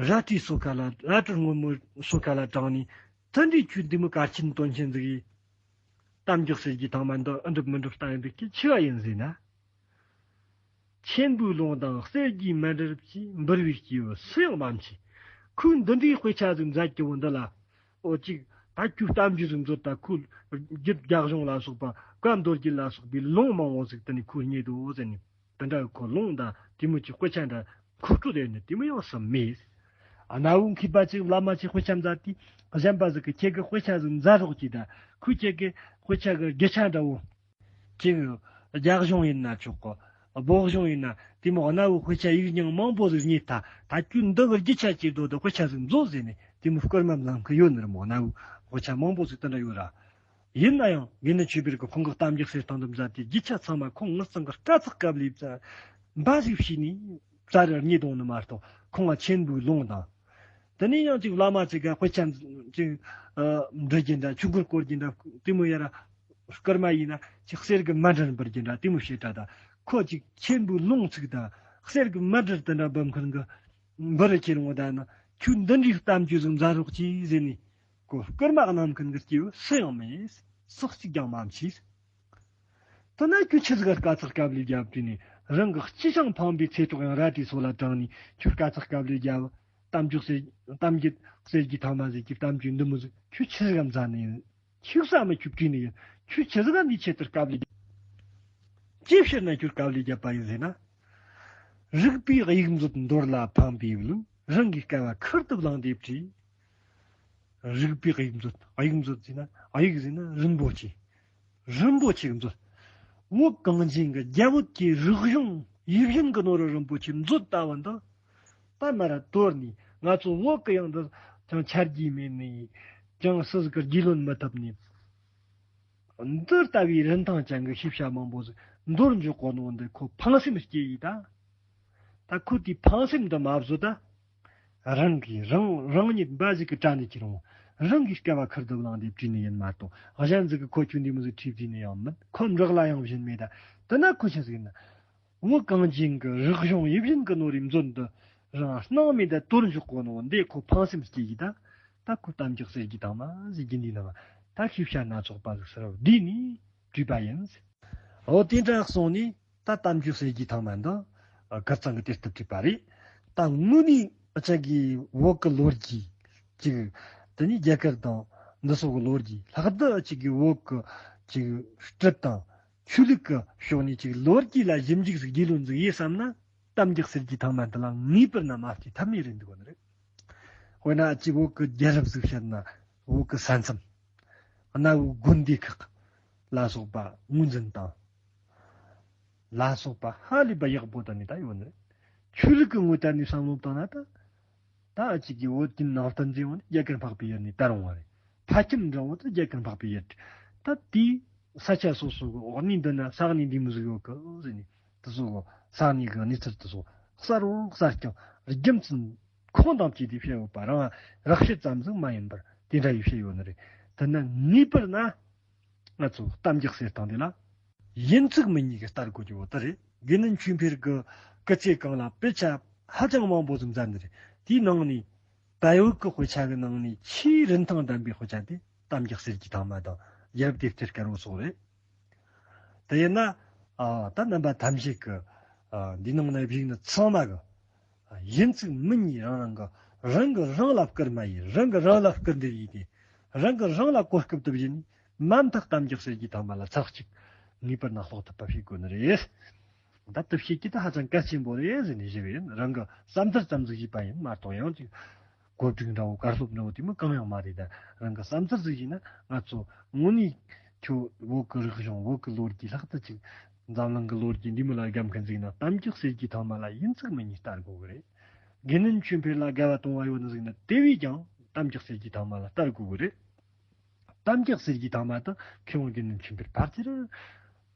རལ་གྲིའི་སོ་ཁ་ལ། རལ་གྲི་སྔོན་མོའི་སོ་ཁ་ལ་དྲངས་ནས། དེ་འདྲའི་ཁྱོད་འདི་མོ་གལ་ཆེན་དོན་ཆེན་ཟིག་གི་གཏམ་རྒྱུད་གསེར་གྱི་ཐང་མ་འདི་ཨེ་འགྲུབ་མི་འགྲུབ་ལྟ་ཡིན་པའི་སྐད་ཆི་བ་ཡིན་ཟེར་ན། ཆེན་པོའི་ལུང་དང་གསེར་གྱི་མཎྜལ་རིབས་ཀྱིས། འབུལ་བའི་སྐྱེས་བུ་སུ་ཡང་མ་མཆིས། ཁོས་འདི་འདྲའི་དཔེ་ཆ་ཟིག་མཛད་རྒྱུ་བོ་འདི་ལ། འོ་ཅིག་ ད་ཁོས་གཏམ་རྒྱུད་ཟིག་མཛོད། ད་ཁོས་རྒྱུད་རྒྱ་གཞུང་ལ་སོགས་པ་བཀའ་མདོ་རྒྱུད་ལ་སོགས་པའི་ལུང་མང་བོ་ཟིག་དེ་ནས་ཁོས་རྙེད་དོ་ཟེར་ནས། དེ་འདྲ་ཁོ་ལུང་དང་དེ་མོ་ཅིག་དཔེ་ཆ་འདྲ་མཁོ་སྤྲོད་ཡོད་ནི་དེ་མོ་ཡོང་སྲིད་མེད། གནའ་བོའི་མཁས་པ་ཅིག་བླ་མ་ཅིག་དཔེ་ཆ་མཛད་དེ། གཞན་པ་ཟིག་གིས་ཁྱེད་ཀྱི་དཔེ་ཆ་ཟིག་མཛད་རོགས་གྱིས། ད་ཁོས་ཁྱེད་ཀྱི་དཔེ་ཆ་གི་རྒྱུ་ཆ་འདྲ་བོ། ཅིག་རྒྱ་གཞུང་ཡིན་ན་ཆོག་གི། བོད་གཞུང་ཡིན་ན་དེ་མོ་གནའ་བོའི་དཔེ་ཆ་ཡིག་རྙིང་མང་པོ་ཟིག་རྙེད་ཐལ། ད་ཁྱོས་འདི་གི་རྒྱུ་ཆ་ཅིག་འདོད་དེ་དཔེ་ཆ་ཟིག་མཛོད་ཟེར་ནས་དེ་མོ་སྐུལ་མ་བླངས་གི་ཡོད་ནི་རེད་མོ། གནའ་བོའི་དཔེ་ཆ་མང་པོ་ཟིག་དེ་འདྲ་ཡོད་ར། ཡིན་ན་ཡང་དགེ་འདུན་ཆོས་འཕེལ་གྱིས་ཁོང་གི་གཏམ་རྒྱུད་གསེར་ཐང་དུ་མཛད་དེ། རྒྱུ་ཆ་ཚང་མ་ཁོང་ངི་ཚང་གི་དཀའ་ཚེགས་དཀའ་ལས་བཙལ་འབའ་ཞིག་བྱས་ནས་བཙལ་རེ་རྙེད་བཏང་ནི་མ་གཏོགས། ཁོང་ང་མཁན་པོའི་ལུང་དང་། དེ་ནས་ཡང་ཅིག་བླ་མ་ཅིག་ག་དཔེ་ཆ་ཅིག་ཨ་འབྲི་རྒྱུ་འདྲ། ཆོས་འཁོར་བསྐོར་རྒྱུ་འདྲ། དེ་མོ་ཡ་ར་སྐར་མ་ཡིན་ན་ཅིག་གསེར་གྱི་མཎྜལ་འབུལ་རྒྱུ་འདྲ། དེ་མོ་བྱེད་དྲ། ད་ཁོ་ཅིག་མཁན་པོའི་ལུང་ཚིག་དང་གསེར་གྱི་མཎྜལ་དེ་འདྲ་འབུལ་མཁན་གི་འབུལ་རེ་ཁྱེར་འོང་། ད་ན་ཁྱོས་འདི་འདྲའི་གཏམ་རྒྱུད་ཟིག་མཛད་རོགས་གྱིས་ཟེར་ནས་ཁོ་སྐར་མ་གནང་མཁན་གི་སྐྱེས་བུ་སུ་ཡང་མེད། སུ་གཅིག་ཀྱང་མ་མཆིས། དེ་ན་ཁྱོས་ཆི་ཟིག་ག་དཀའ་ཚེགས་དཀའ་ལས་བརྒྱབ་དུས་ནས། རང་གི་ལྕེ་ཤིང་ཕངས་པའི་ཚེ་སྲོག་ཡང་རལ་གྲིའི་སོ་ལ་དྲངས་ནས་ཁྱོས་དཀའ་ཚེགས་དཀའ་ལས་བརྒྱབ། གཏམ་རྒྱུད་གསེར་གཏམ་རྒྱུད་གསེར་གྱི་ཐང་མ་ཟིག་གི་གཏམ་རྒྱུད་འདི་མོ་ཟིག་ཁྱོས་ཆི་ཟིག་ག་མཛད་ནི་ཡིན། ཁྱོས་ས་མི་ཁྱོད་བྲིས་ནི་ཡིན། ཁྱོས་ཆི་ཟིག་ག་འདི་ཆེད་དུ་དཀའ་ལས་བརྒྱབ། ཅི་ཕྱིར་ན་ཁྱོད་དཀའ་ལས་བརྒྱབ་པ་ཡིན་ཟེར་ན། རིག་པའི་དབྱིག་མཛོད་འདོར་ལ་ཕངས་པའི་བླུན། རང་གི་སྐལ་བ་ཁུར་དུ་བླངས་ཏེ་བྲིས། རིག་པའི་དབྱིག་མཛོད། དབྱིག་མཛོད་ཟེར་ན། དབྱིག་ཟེར་ན་རིན་པོ་ཆེ། རིན་པོ་ཆེ་གི་མཛོད། བོད་གངས་ཅན་གྱི་རྒྱ་བོད་ཀྱི་རིག་གཞུང་ཡིད་བཞིན་གྱི་ནོར་བུ་རིན་པོ་ཆེ་མཛོད་ལྟ་བུ་འདི། ད་མར་ར་དོར་ནས། ང་ཚོ་བོད་ཀྱི་ཡང་འདི་ཅང་ཆ་རྒྱུས་མེད་ནས། ཅང་སུ་ཟིག་གིས་རྒྱུས་ལོན་མི་ཐུབ་ནས། འདི་ལྟ་བུའི་རིན་ཐང་ཅན་གྱི་ཤེས་བྱ་མང་པོ་ཟིག་འདོར་འཇོག་གོ་ནོ་འདི་ཁོ་ཕངས་སེམས་སྐྱེ་ཡི་ད། ད་ཁོ་དེའི་ཕངས་སེམས་འདི་མ་བཟོད་ད། རང་གིས་རང་རང་ཉིད་འབའ་ཞིག་གི་དྲ་ནས་ཁྱེར་འོང་། རང་གི་སྐལ་བ་ཁུར་དུ་བླངས་ཏེ་བྲིས་ནི་ཡིན་མ་གཏོགས། གཞན་ཟིག་གིས་ཁོ་ཁྱོད་འདི་མོ་ཟིག་བྲིས་བྲིས་ནི་ཡང་མིན། ཁོ་འབྲོག་ལ་ཡང་བྱིན་མེད་ད། དེ་ན་ཁོ་ཆི་ཟིག་ཡིན་ན། བོད་གངས་ཅན་གྱི་རིག་གཞུང་ཡིད་བཞིན་གྱི་ནོར་བུའི་མཛོད་འདི་རང་སྣང་མེད་དུ་དོར་འཇོག་གོ་ནོ་འདི་ཁོ་ཕངས་སེམས་སྐྱེ་གི་ད། ད་ཁོ་གཏམ་རྒྱུད་གསེར་གྱི་ཐང་མ་ཟེར་རྒྱུ་འདི་ནང་ད་ཤེས་བྱ་སྣ་ཚོགས་པ་ཟིག་ཟེར་བ་འདི་ནས་བྲིས་པ་ཡིན། འོ་དེ་འདྲ་སོང་ནས་ད་གཏམ་རྒྱུད་གསེར་གྱི་ཐང་མ་འདི་ཁིར་ཚང་གིས་དེ་ལྟར་བྲིས་པ་རེད། ད་དངོས་གནས་ཨ་ཅག་གི་བོད་ཀྱི་ལོ་རྒྱུས་ཅིག། དེ་ནས་རྒྱ་གར་དང་འདི་སོགས་ཀྱི་ལོ་རྒྱུས། ལྷག་ཏུ་ཨ་ཅག་གི་བོད་ཀྱི་ཅིག་སྲིད་དང་ཆོས་ལུགས་ཀྱི་ཕྱོགས་ནས་ཅིག་ལོ་རྒྱུས་ལ་ཞིབ་འཇུག་ཟིག་རྒྱུས་ལོན་ཟིག་ཡེད་བསམ་ན། གཏམ་རྒྱུད་གསེར་གྱི་ཐང་མ་འདི་ལ་ངེས་པར་ན་མ་བལྟས་ཐབས་མེད་རེད་འདུག་གོ་ནི་རེད། དཔེར་ན་ཨ་ཅག་བོད་ཀྱི་རྒྱལ་རབས་ཟིག་བཤད་ན། བོད་ཀྱི་ས་མཚམས། གནའ་བོའི་དགོན་སྡེ་ཁག་ལ་སོགས་པ་ངོས་འཛིན་དང་། ལ་སོགས་པ་ཧ་ལས་པ་ཡག་པོ་བསྟན་ནས་ད་ཡོད་ནི་རེད། ཆོས་ལུགས་ཀྱི་ངོས་ལྟར་ནས་བསམ་བློ་བཏང་ན་ད། ད་ཨ་ཅག་གི་བོད་ཀྱི་ནང་བསྟན་ཟེར་བ་ནི་རྒྱ་གར་འཕགས་པའི་ཡུལ་ནས་དར་འོང་བ་རེད། ཕ་ཁྱིམ་འདྲ་བོ་ད་རྒྱ་གར་འཕགས་པའི་ཡུལ། ད་དེའི་ས་ཆ་སོ་སོ་གི་འོག་གནས་འདི་ན་ས་གནས་འདི་མོ་ཟིག་ཡོད་གི་ཟེར་ནས། དེ་ཚོ་གི་ས་གནས་གི་གནས་ཚུལ་དེ་ཚོ་གསར་བོ་གསར་རྐྱང་རྒྱུ་མཚན་ཁུངས་དང་བཅས་ཏེ་བཤད་ཡོད་པ། རང་རགས་བཤད་ཙམ་ཟིག་མ་ཡིན་པར་དེ་འདྲ་ཡེ་བཤད་ཡོད་ནི་རེད། དེ་ན་ངེས་པར་ན་ང་ཚོ་གཏམ་རྒྱུད་གསེར་ཐང་འདི་ལ་ཡིན་གཅིག་མིན་གཉིས་ཀྱིས་བལྟ་དགོས་ཀྱི་ཡོད་ད་རེད། དགེ་འདུན་ཆོས་འཕེལ་གྱི་སྐུ་ཚེ་གང་ལ་དཔེ་ཆ་ཧ་ཅང་མང་པོ་ཟིག་མཛད་ནི་རེད། དེའི་ནང་ནས་བལ་ཡུལ་གྱི་དཔེ་ཆ་གི་ནང་ནས་ཆེས་རིན་ཐང་ལྡན་པའི་དཔེ་ཆ་དེ་གཏམ་རྒྱུད་གསེར་གྱི་ཐང་མ་དང་རྒྱལ་རབས་དེབ་ཐེར་དཀར་བོ་སོགས་རེད། དེ་ཡིན་ན། ཨ། ད་རྣམ་པ་ཐམས་ཅད་ཀྱི། ཨ། འདིའི་ནང་ན་བཞུགས་ནི་ཚང་མ་གི། ཨ། ཡིན་གཅིག་མིན་གཉིས་རང་རང་གི། རང་གིས་རང་ལ་བསྐུར་མ་ཡེད། རང་གིས་རང་ལ་བསྐུར་འདེབས་ཡེད་དེ། རང་གིས་རང་ལ་གོ་སྐབས་དུ་བྱིན་ནས་མ་མཐའ་གཏམ་རྒྱུད་གསེར་གྱི་ཐང་མ་ལ་ཚར་གཅིག་ངེས་པར་ན་ཀློག་ཐུབ་པ་བྱེད་དགོས་ནི་རེད། ད་དེ་བྱེད་རྒྱུ་དེ་ཧ་ཅང་གལ་ཆེན་པོ་རེད་ཟེར་ནས་ཞུས་པ་ཡིན། རང་གི་བསམ་ཚུལ་ཙམ་ཟིག་ཞུས་པ་ཡིན་མ་གཏོགས། ཡང་ཅིག་གོ་སྒྲིག་འདྲ་བོ་བཀའ་སློབ་འདྲ་བོ་དེ་མོ་གང་ཡང་མ་རེད། ད་རང་གི་བསམ་ཚུལ་ཟིག་ཡིན་ན། ང་ཚོ་དངོས་གནས་ཁྱོད་བོད་ཀྱི་རིག་གཞུང་། བོད་ཀྱི་ལོ་རྒྱུས། ལྷག་ཏུ་ཅིག་འཛམ་གླིང་གི་ལོ་རྒྱུས་འདི་མོ་ལ་དགའ་མཁན་ཟིག་ཡིན་ན། གཏམ་རྒྱུད་གསེར་གྱི་ཐང་མ་ལ་ཡིན་གཅིག་མིན་གཉིས་བལྟ་དགོས་གི་རེད། དགེ་འདུན་ཆོས་འཕེལ་ལ་དགའ་བ་དུང་བ་ཡོད་ནི་ཟིག་ཡིན་ན། དེ་བས་ཀྱང་གཏམ་རྒྱུད་གསེར་གྱི་ཐང་མ་ལ་བལྟ་དགོས་གི་རེད། གཏམ་རྒྱུད་གསེར་གྱི་ཐང་མ་དང་མཁས་དབང་དགེ་འདུན་ཆོས་འཕེལ་ཕལ་ཆེར།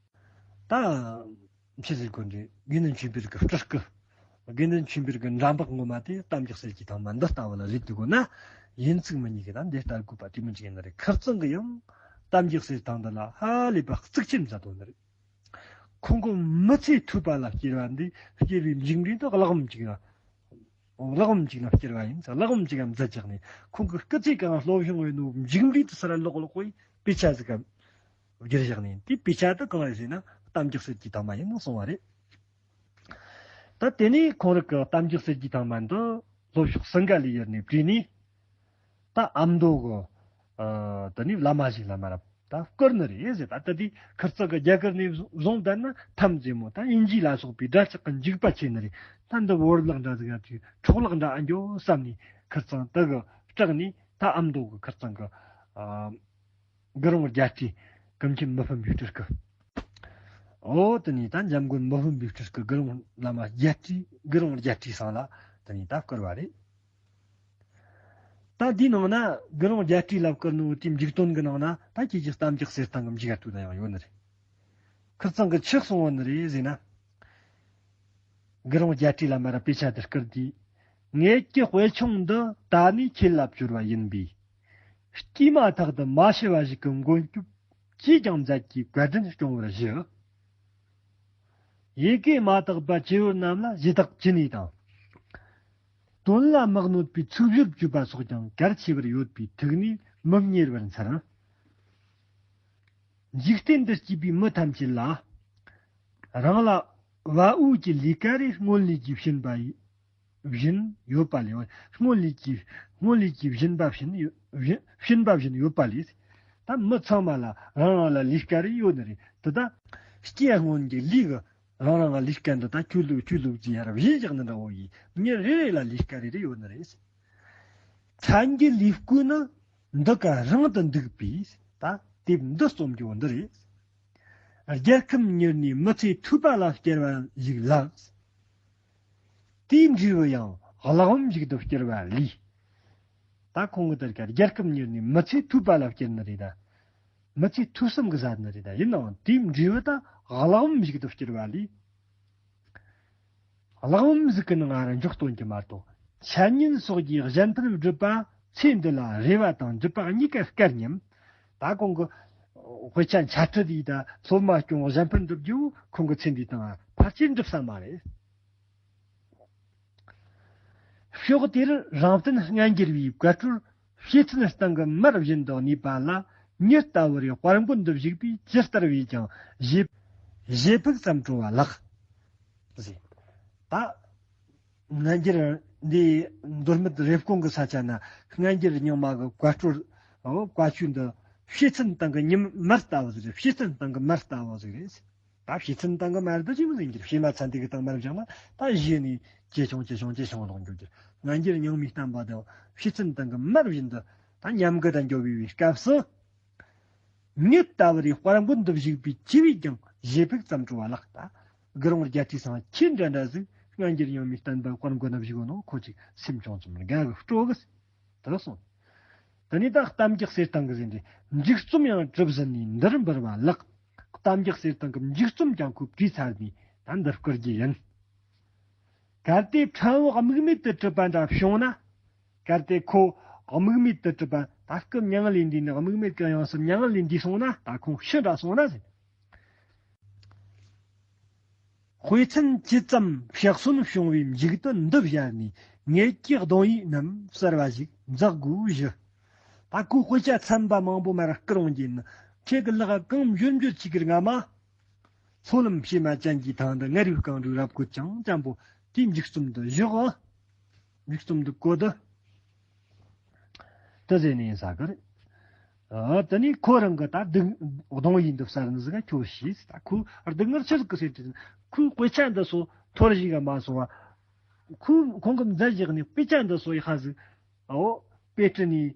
ད་ཆི་ཟེར་དགོས་འདྲ། དགེ་འདུན་ཆོས་འཕེལ་གྱི་སྤྲུལ་སྐུ། དགེ་འདུན་ཆོས་འཕེལ་གྱི་འདྲ་འབག་ངོ་མ་དེ་གཏམ་རྒྱུད་གསེར་གྱི་ཐང་མ་འདི་ལྟ་བུ་ལ་རེད་འདུག་གོ་ན། ཡིན་གཅིག་མིན་གཉིས་ཀྱིས་ད་འདི་ལྟ་དགོས་པ་དེ་མོ་ཅིག་ཡིན་ནི་རེད། ཁིར་ཚང་གིས་ཡང་གཏམ་རྒྱུད་གསེར་ཐང་འདི་ལ་ཧ་ལས་པ་གཙིགས་ཆེན་མཛད་དོ་ནི་རེད། ཁོང་གི་མི་ཚེ་ཐོས་པ་ལ་སྐྱེལ་བ་འདི། སྐྱེལ་བའི་མཇུག་འབྲས་འདི་གླེགས་བམ་གཅིག་ལ། གླེགས་བམ་གཅིག་ལ་བསྐྱལ་བ་ཡིན། གླེགས་བམ་གཅིག་གམ་མཛད་བཞག་ནས། ཁོང་གི་སྐུ་ཚེ་གང་སློབ་སྦྱོང་བའི་ནོ་མཇུག་འབྲས་དེ་ས་ར་ལོག་ལོག་པའི་དཔེ་ཆ་ཟིག་གམ་བསྒྱུར་བཞག་ནས། དེ་དཔེ་ཆ་དེ་གང་རེད་ཟེར་ན། གཏམ་རྒྱུད་གསེར་གྱི་ཐང་མ་ཡིན་གསུངས་པ་རེད། ད་དེ་ནས་ཁོང་རང་གི་གཏམ་རྒྱུད་གསེར་གྱི་ཐང་མ་འདི་ལྷོ་ཕྱོགས་སིང་ག་ལའི་ཡུལ་ནས་བྲིས་ནས། ད་ཨ་མདོ་གི་ ཨ་དེ་ནས་བླ་མ་ཞིག་ལ་མར་ད་བསྐུར་ནི་རེད་ཟེར། ད་ལྟ་དེ་ཁིར་ཚང་གི་རྒྱ་གར་ནས་བཟུང་བསྡད་ན་ཐམས་ཅད་མོ་ད་དབྱིན་ཇི་ལ་སོགས་པའི་དགྲ་ལྕག་གི་འཇིགས་པ་ཆེ་ནི་རེད། ད་འདི་བོར་བརླག་འདྲ་ཟིག་ཡ་ཅིག་འཕྲོག་བརླག་འདྲ་ཨ་འགྱོ་བསམ་ནས་ཁིར་ཚང་དེ་གི་སྐྲག་ནས་ད་ཨ་མདོ་གི་ཁིར་ཚང་གི་ཨ་དགུ་རོང་རྒྱལ་ཁྲི་ཀུན་མཁྱེན་མི་ཕམ་པའི་སྤྲུལ་སྐུ། ཨོ་དེ་ནས་ད་འཇམ་མགོན་མི་ཕམ་པའི་སྤྲུལ་སྐུ་དགུ་རོང་བླ་མ་རྒྱལ་ཁྲི་དགུ་རོང་རྒྱལ་ཁྲི་ཚང་ལ་དེ་ནས་ད་བསྐུར་བ་རེད། ད་འདིའི་ནང་ན་དགུ་རོང་རྒྱལ་ཁྲི་ལ་བསྐུར་ནོ་དེའི་མཇུག་དོན་གྱི་ནང་ན་ད་ཁྱེད་ཀྱི་གཏམ་རྒྱུད་གསེར་ཐང་གི་མཇུག་ཏུ་ད་ཡང་ཡོད་ནི་རེད། ཁིར་ཚང་གི་ཆི་གསུང་བ་ནི་རེད་ཟེར་ན། དགུ་རོང་རྒྱལ་ཁྲི་ལ་མར་དཔེ་ཆ་དེ་བསྐུར་དུས། ངེད་ཀྱི་དཔེ་ཆུང་འདི་ད་ནས་ཁྱེད་ལ་བཅོལ་བ་ཡིན་པས། སྐྱེས་མ་ཐག་ཏུ་མ་ཤི་བ་ཞིག་གི་མགོན་སྐྱོབ་ཅིས་ཀྱང་མཛད་ཀྱི་བཀའ་དྲིན་སྐྱོང་བར་ཞུ། ཡི་གེ་མ་དག་པ་བཅས་ཡོད་རྣམས་ལ་ཞུ་དག་ཅི་ནུས་དང་། དོན་ལ་མི་གནོད་པའི་ཚིག་བརྗོད་བརྗོད་པ་སོགས་ཀྱང་གལ་ཆེ་བར་ཡོད་པའི་ཐུགས་ནས་མི་གཉེར་བར་འཚལ། འཇིག་རྟེན་དུ་སྐྱེས་པའི་མི་ཐམས་ཅད་ལ། རང་ལ་བ་འོས་ཀྱི་ལས་ཀ་རེ་སྔོན་ལས་ཀྱིས་བྱིན་པ་ཡིན། བཞིན་ཡོད་པ་ལས། སྔོན་ལས་ཀྱིས་སྔོན་ལས་ཀྱིས་བྱིན་པ་བྱིན་ཡོད་བྱིན་བྱིན་པ་བཞིན་ཡོད་པ་ལས། ད་མི་ཚང་མ་ལ་རང་རང་ལ་ལས་ཀ་རེ་ཡོད་ནི་རེད། དེ་ད་སྐྱེ་སྔོན་གྱི་ལས་གི་རང་རང་ལ་ལས་ཀ་འདི་ད་ཁྱོད་ལུགས་ཁྱོད་ལུགས་ཀྱི་ཡར་བཞིན་བཞག་ནི་འདྲ་བོ་ཡིས། མི་རེ་རེ་ལ་ལས་ཀ་རེ་རེ་ཡོད་ནི་རེད། ཕྲན་གྱི་ལས་བསྐོས་ནི་འདི་ག་རང་དུ་འདུག་པས། ད་དེབ་འདི་རྩོམ་རྒྱུ་འདི་རེད། རྒྱལ་ཁམས་མྱུར་ནས་མི་ཚེ་ཐུབ་པ་ལ་སྐྱེལ་བ་ཞིག་ལགས། དེའི་འབྲས་བུ་ཡང་གླེགས་བམ་ཞིག་ཏུ་སྐྱེལ་བ་ལས། ད་ཁོང་གི་དེར་ཀ་རྒྱལ་ཁམས་མྱུར་ནས་མི་ཚེ་ཐུབ་པ་ལ་སྐྱེལ་ནི་རེད་ད། མི་ཚེ་ཐུབ་གསུམ་གི་ཟ་ནི་རེད་ད། ཡིན་ནའང་དེའི་འབྲས་བུ་ད་གླེགས་བམ་ཞིག་ཏུ་སྐྱེལ་བ་ལས། གླེགས་བམ་ཟིག་གི་ནང་ང་ར་འཇོག་སྟོན་གྱི་མ་གཏོགས། འཆད་ཉན་སོགས་ཀྱི་གཞན་ཕན་སྒྲུབ་པ་ཚེ་འདི་ལ་རེ་བ་དང་སྒྲུབ་པ་གཉིས་ཀ་སྐལ་མཉམ། ད་ཁོང་གི་དཔེ་ཆ་འཆད་ཁྲིད་དེ་ད་སློབ་མ་སྐྱོང་གཞན་ཕན་སྒྲུབ་རྒྱུ་ཁོང་གི་ཚེ་འདི་དང་ཕལ་ཆེར་འགྲུབ་ས་མ་རེད། ཕྱོགས་དེར་རང་བསྟན་སྔ་འགྱུར་བའི་བཀའ་གྲོལ་བཤད་ཚུལ་སྟེང་གི་མར་བཞིན་དུ་གནས་པ་ལ། མྱི་ལྟ་བུ་རེ་དཔལ་མགོན་དུ་བཞུགས་པས་ཇི་ལྟར་བས་ཀྱང་བཞེད་བཞེད་ཕུགས་ཙམ་བྲོ་བ་ལགས། ཟེར། ད་སྔ་འགྱུར་འདི་མདོ་སྨད་རེབ་གོང་གི་ས་ཆ་ན་སྔ་འགྱུར་རྙིང་མ་གི་བཀའ་གྲོལ་བཀའ་ཆོས་འདི་བཤད་ཚུལ་སྟེང་གི་ཉི་མ་མར་ལྟ་བུ་ཟིག་རེད། བཤད་ཚུལ་སྟེང་གི་མར་ལྟ་བུ་ཟིག་རེད། ད་བཤད་ཚུལ་སྟེང་གི་མར་འདི་ཅི་མི་ཟིན་གྱི་བཤད་མ་ཚན་དེ་གི་སྟེང་མར་བཞག་ན་ད་གཞི་ནས་ཇེ་ཆུང་ཇེ་ཆུང་ཇེ་ཆུང་ལོག་འགྱོ་རྒྱུ། སྔ་འགྱུར་རྙིང་མའི་བསྟན་པ་དང་བཤད་ཚུལ་སྟེང་གི་མར་བཞིན་དུ་ད་ཉམས་རྒུད་དུ་འགྱོ་བའི་སྐབས་སུ། མྱི་ལྟ་བུ་རེ་དཔལ་མགོན་དུ་བཞུགས་པས་ཅི་བས་ཀྱང་བཞེད་ཕུགས་ཙམ་བྲོ་བ་ལགས། ད་དགུ་རོང་རྒྱལ་ཁྲི་ཚང་ཁྱེད་འདྲ་འདྲ་ཟིག་སྔ་འགྱུར་རྙིང་མའི་བསྟན་པ་དཔལ་མགོན་དུ་བཞུགས་ནོ་ཁོ་ཅིག་སེམས་ཆུང་ཙམ་དགའ་གི་སྤྲོ་གི། དེ་གསུངས། དེ་ནས་ད་གཏམ་རྒྱུད་གསེར་ཐང་གི་ཟེར་འདི་མཇུག་རྩོམ་ཡང་གྲུབ་ཟིན་ནས་འདིར་འབུལ་བ་ལགས། གཏམ་རྒྱུད་གསེར་ཐང་གི་མཇུག་རྩོམ་ཀྱང་ཁོས་བྲིས་ཚར་ནས་ད་འདིར་བསྐུར་རྒྱུ་ཡིན། གལ་ཏེ་ཕྲན་བུ་དམིགས་མེད་དུ་གྲུབ་པ་འདྲ་བྱུང་ན། གལ་ཏེ་ཁོ་དམིགས་མེད་དུ་གྲུབ་པ་ད་སྐུ་མྱ་ངན་ལས་འདས་ནས་དམིགས་མེད་ཀྱི་ཡང་སྲིད་མྱ་ངན་ལས་འདས་སོང་ན་ད་ཁོང་ཤི་འདྲ་སོང་ན་ཟེར། དཔེ་མཚོན་ཇི་ཙམ་བཤགས་སོན་བྱུང་བའི་མཇུག་ཏུ་འདི་བཞག་ནས་ངེད་ཀྱི་གདུང་ཡིག་རྣམས་གསར་བ་ཞིག་འཛེག་དགོས་ཞུ། ད་ཁོ་དཔེ་ཆ་ཚན་པ་མང་པོ་མར་བསྐུར་འོང་རྒྱུ་ཡིན། ཁྱེད་ཀྱི་ལག་གང་འབྱོར་འབྱོར་ཅིག་གིར་ང་མ། ལྷོ་ལམ་བྱེ་མ་ཅན་གྱི་ཐང་དུ་མངའ་རིས་རྐང་དྲུག་རབ་བཀོད་ཀྱང་ཅན་པོ་དེའི་མཇུག་རྩོམ་དུ་བཞག་མཇུག་རྩོམ་དུ་བཀོད་དུ། དེ་ཟེར་ནས་ཡིན་ས་གི་རེད། ཨ་དེ་ནས་ཁོ་རང་གི་ད་སྡུག་གདུང་ཡིག་འདི་གསར་འཛུགས་ག་ཁྱོད་ཤེས། ད་ཁོ་སྡུག་བསྔལ་ཆེ་ཟིག་གི་ཟེར་དུས་ཁོའི་དཔེ་ཆ་འདི་ཚོ་འཐོར་ཞིག་ག་མ་སོང་བ། ཁོ་ཁོང་གི་མཛད་བཞག་ནས་དཔེ་ཆ་འདི་ཚོ་ཡི་ཧ་ཟིག་ཨོ་དཔེ་སྐྲུན་ནས་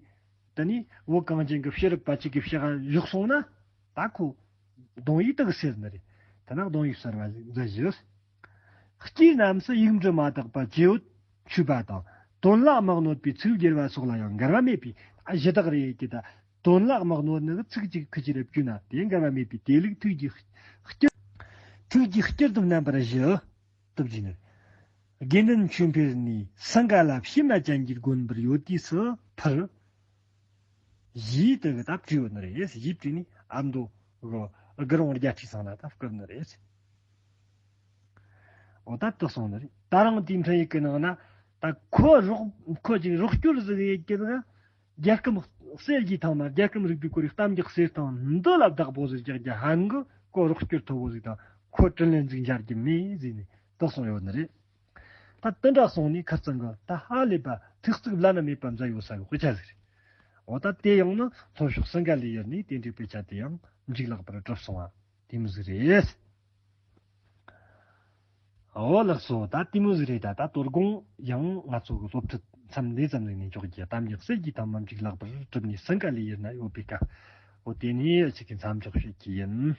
དེ་ནས་བོད་གངས་ཅན་གྱི་ཕྱི་རབས་པ་གཅིག་གི་ཕྱི་ག་བཞག་སོང་ན་ད་ཁོ་གདུང་ཡིག་དག་ཟེར་ནི་རེད། དེ་ན་གདུང་ཡིག་གསར་བ་ཟིག་མཛད་བཞག་སྐྱེས་རྣམས་སུ་ཡིག་འབྲུ་མ་དག་པ་བཅས་ཡོད་ཆུད་པ་དང་། དོན་ལ་མི་གནོད་པའི་ཚིག་བསྒྱུར་བ་སོགས་ལ་ཡང་འགལ་བ་མེད་པས། ཨ་གཞི་དག་རེད་ཀྱི་ད། དོན་ལ་མི་གནོད་ནི་ཚིག་གཅིག་ཁུ་ཅི་རེ་བསྒྱུར་ན་དེ་འགལ་བ་མེད་པས། དེ་ལུགས་ཐུགས་ཀྱི་སྐྱིད་ཐུགས་ཀྱི་སྐྱིད་དུ་རྣམ་པར་བཞི་དུ་བགྱིས་ནས། དགེ་འདུན་ཆོས་འཕེལ་ནས་སིངྒ་ལ་བྱེ་མ་ཅན་གྱི་དགོན་པར་ཡོད་དུས་སུ་ཕར། གཞས་དེ་གི་ད་བྲིས་ཡོད་ནི་རེད། གཞས་བྲིས་ནས་ཨ་མདོ་གི་དགུ་རོང་རྒྱལ་ཁྲི་ཚང་ལ་ད་བསྐུར་ནི་རེད། འོ་ད་དེ་སོང་ནི་རེད། ད་རང་དེའི་འཕྲིན་ཡིག་གི་ནང་ན་ད་ཁོ་རོགས་ཁོ་ཅིག་རོགས་སྐྱོར་ཟིག་ཡེད་ཀྱི་ན་རྒྱལ་ཁམས་གསེར་གྱི་ཐང་ན་རྒྱལ་ཁམས་རིག་པའི་ཁོར་ཡུག་གཏམ་རྒྱུད་གསེར་ཐང་འདི་ལ་བདག་པོ་ཟིག་རྒྱག་རྒྱུ་ཧན་གི་ཁོ་རོགས་སྐྱོར་མཐོ་བོ་ཟིག་དང་ཁོ་དྲིན་ལན་ཟིག་འཇལ་རྒྱུ་མེད་ཟེར་ནས་དེ་སོང་ཡོད་ནི་རེད། ད་དེ་འདྲ་སོང་ནས་ཁ་རྩང་གི་ད་ཧ་ལས་པ་ཐུགས་གཙིགས་བླ་ན་མེད་པ་མཛད་ཡོད་ས་གི་དཔེ་ཆ་ཟིག་རེད། འོ་ད་དེ་ཡང་ནི་ལྷོ་ཕྱོགས་སིང་ག་ལའི་ཡུལ་ནས་དེ་འདྲའི་དཔེ་ཆ་དེ་ཡང་འཇིག་ལག་པར་གྲུབ་སོང་བ་དེ་མོ་ཟིག་རེད། འོ་ལགས་སོ། ད་དེ་མོ་ཟིག་རེད། ད་ད་དོ་དགོང་ཡང་ང་ཚོ་གི་སློབ་ཁྲིད་མཚམས་འདི་ཙམ་ཟིག་ནས་འཇོག་རྒྱུ། གཏམ་རྒྱུད་གསེར་གྱི་ཐང་མ་འཇིག་ལག་པར་གྲུབ་ནས་སིང་ག་ལའི་ཡུལ་ན་ཡོད་པའི་སྐབས། འོ་དེ་ནས་ཁྱེད་ཀྱི་མཚམས་འཇོག་བྱེད་ཀྱི་ཡིན།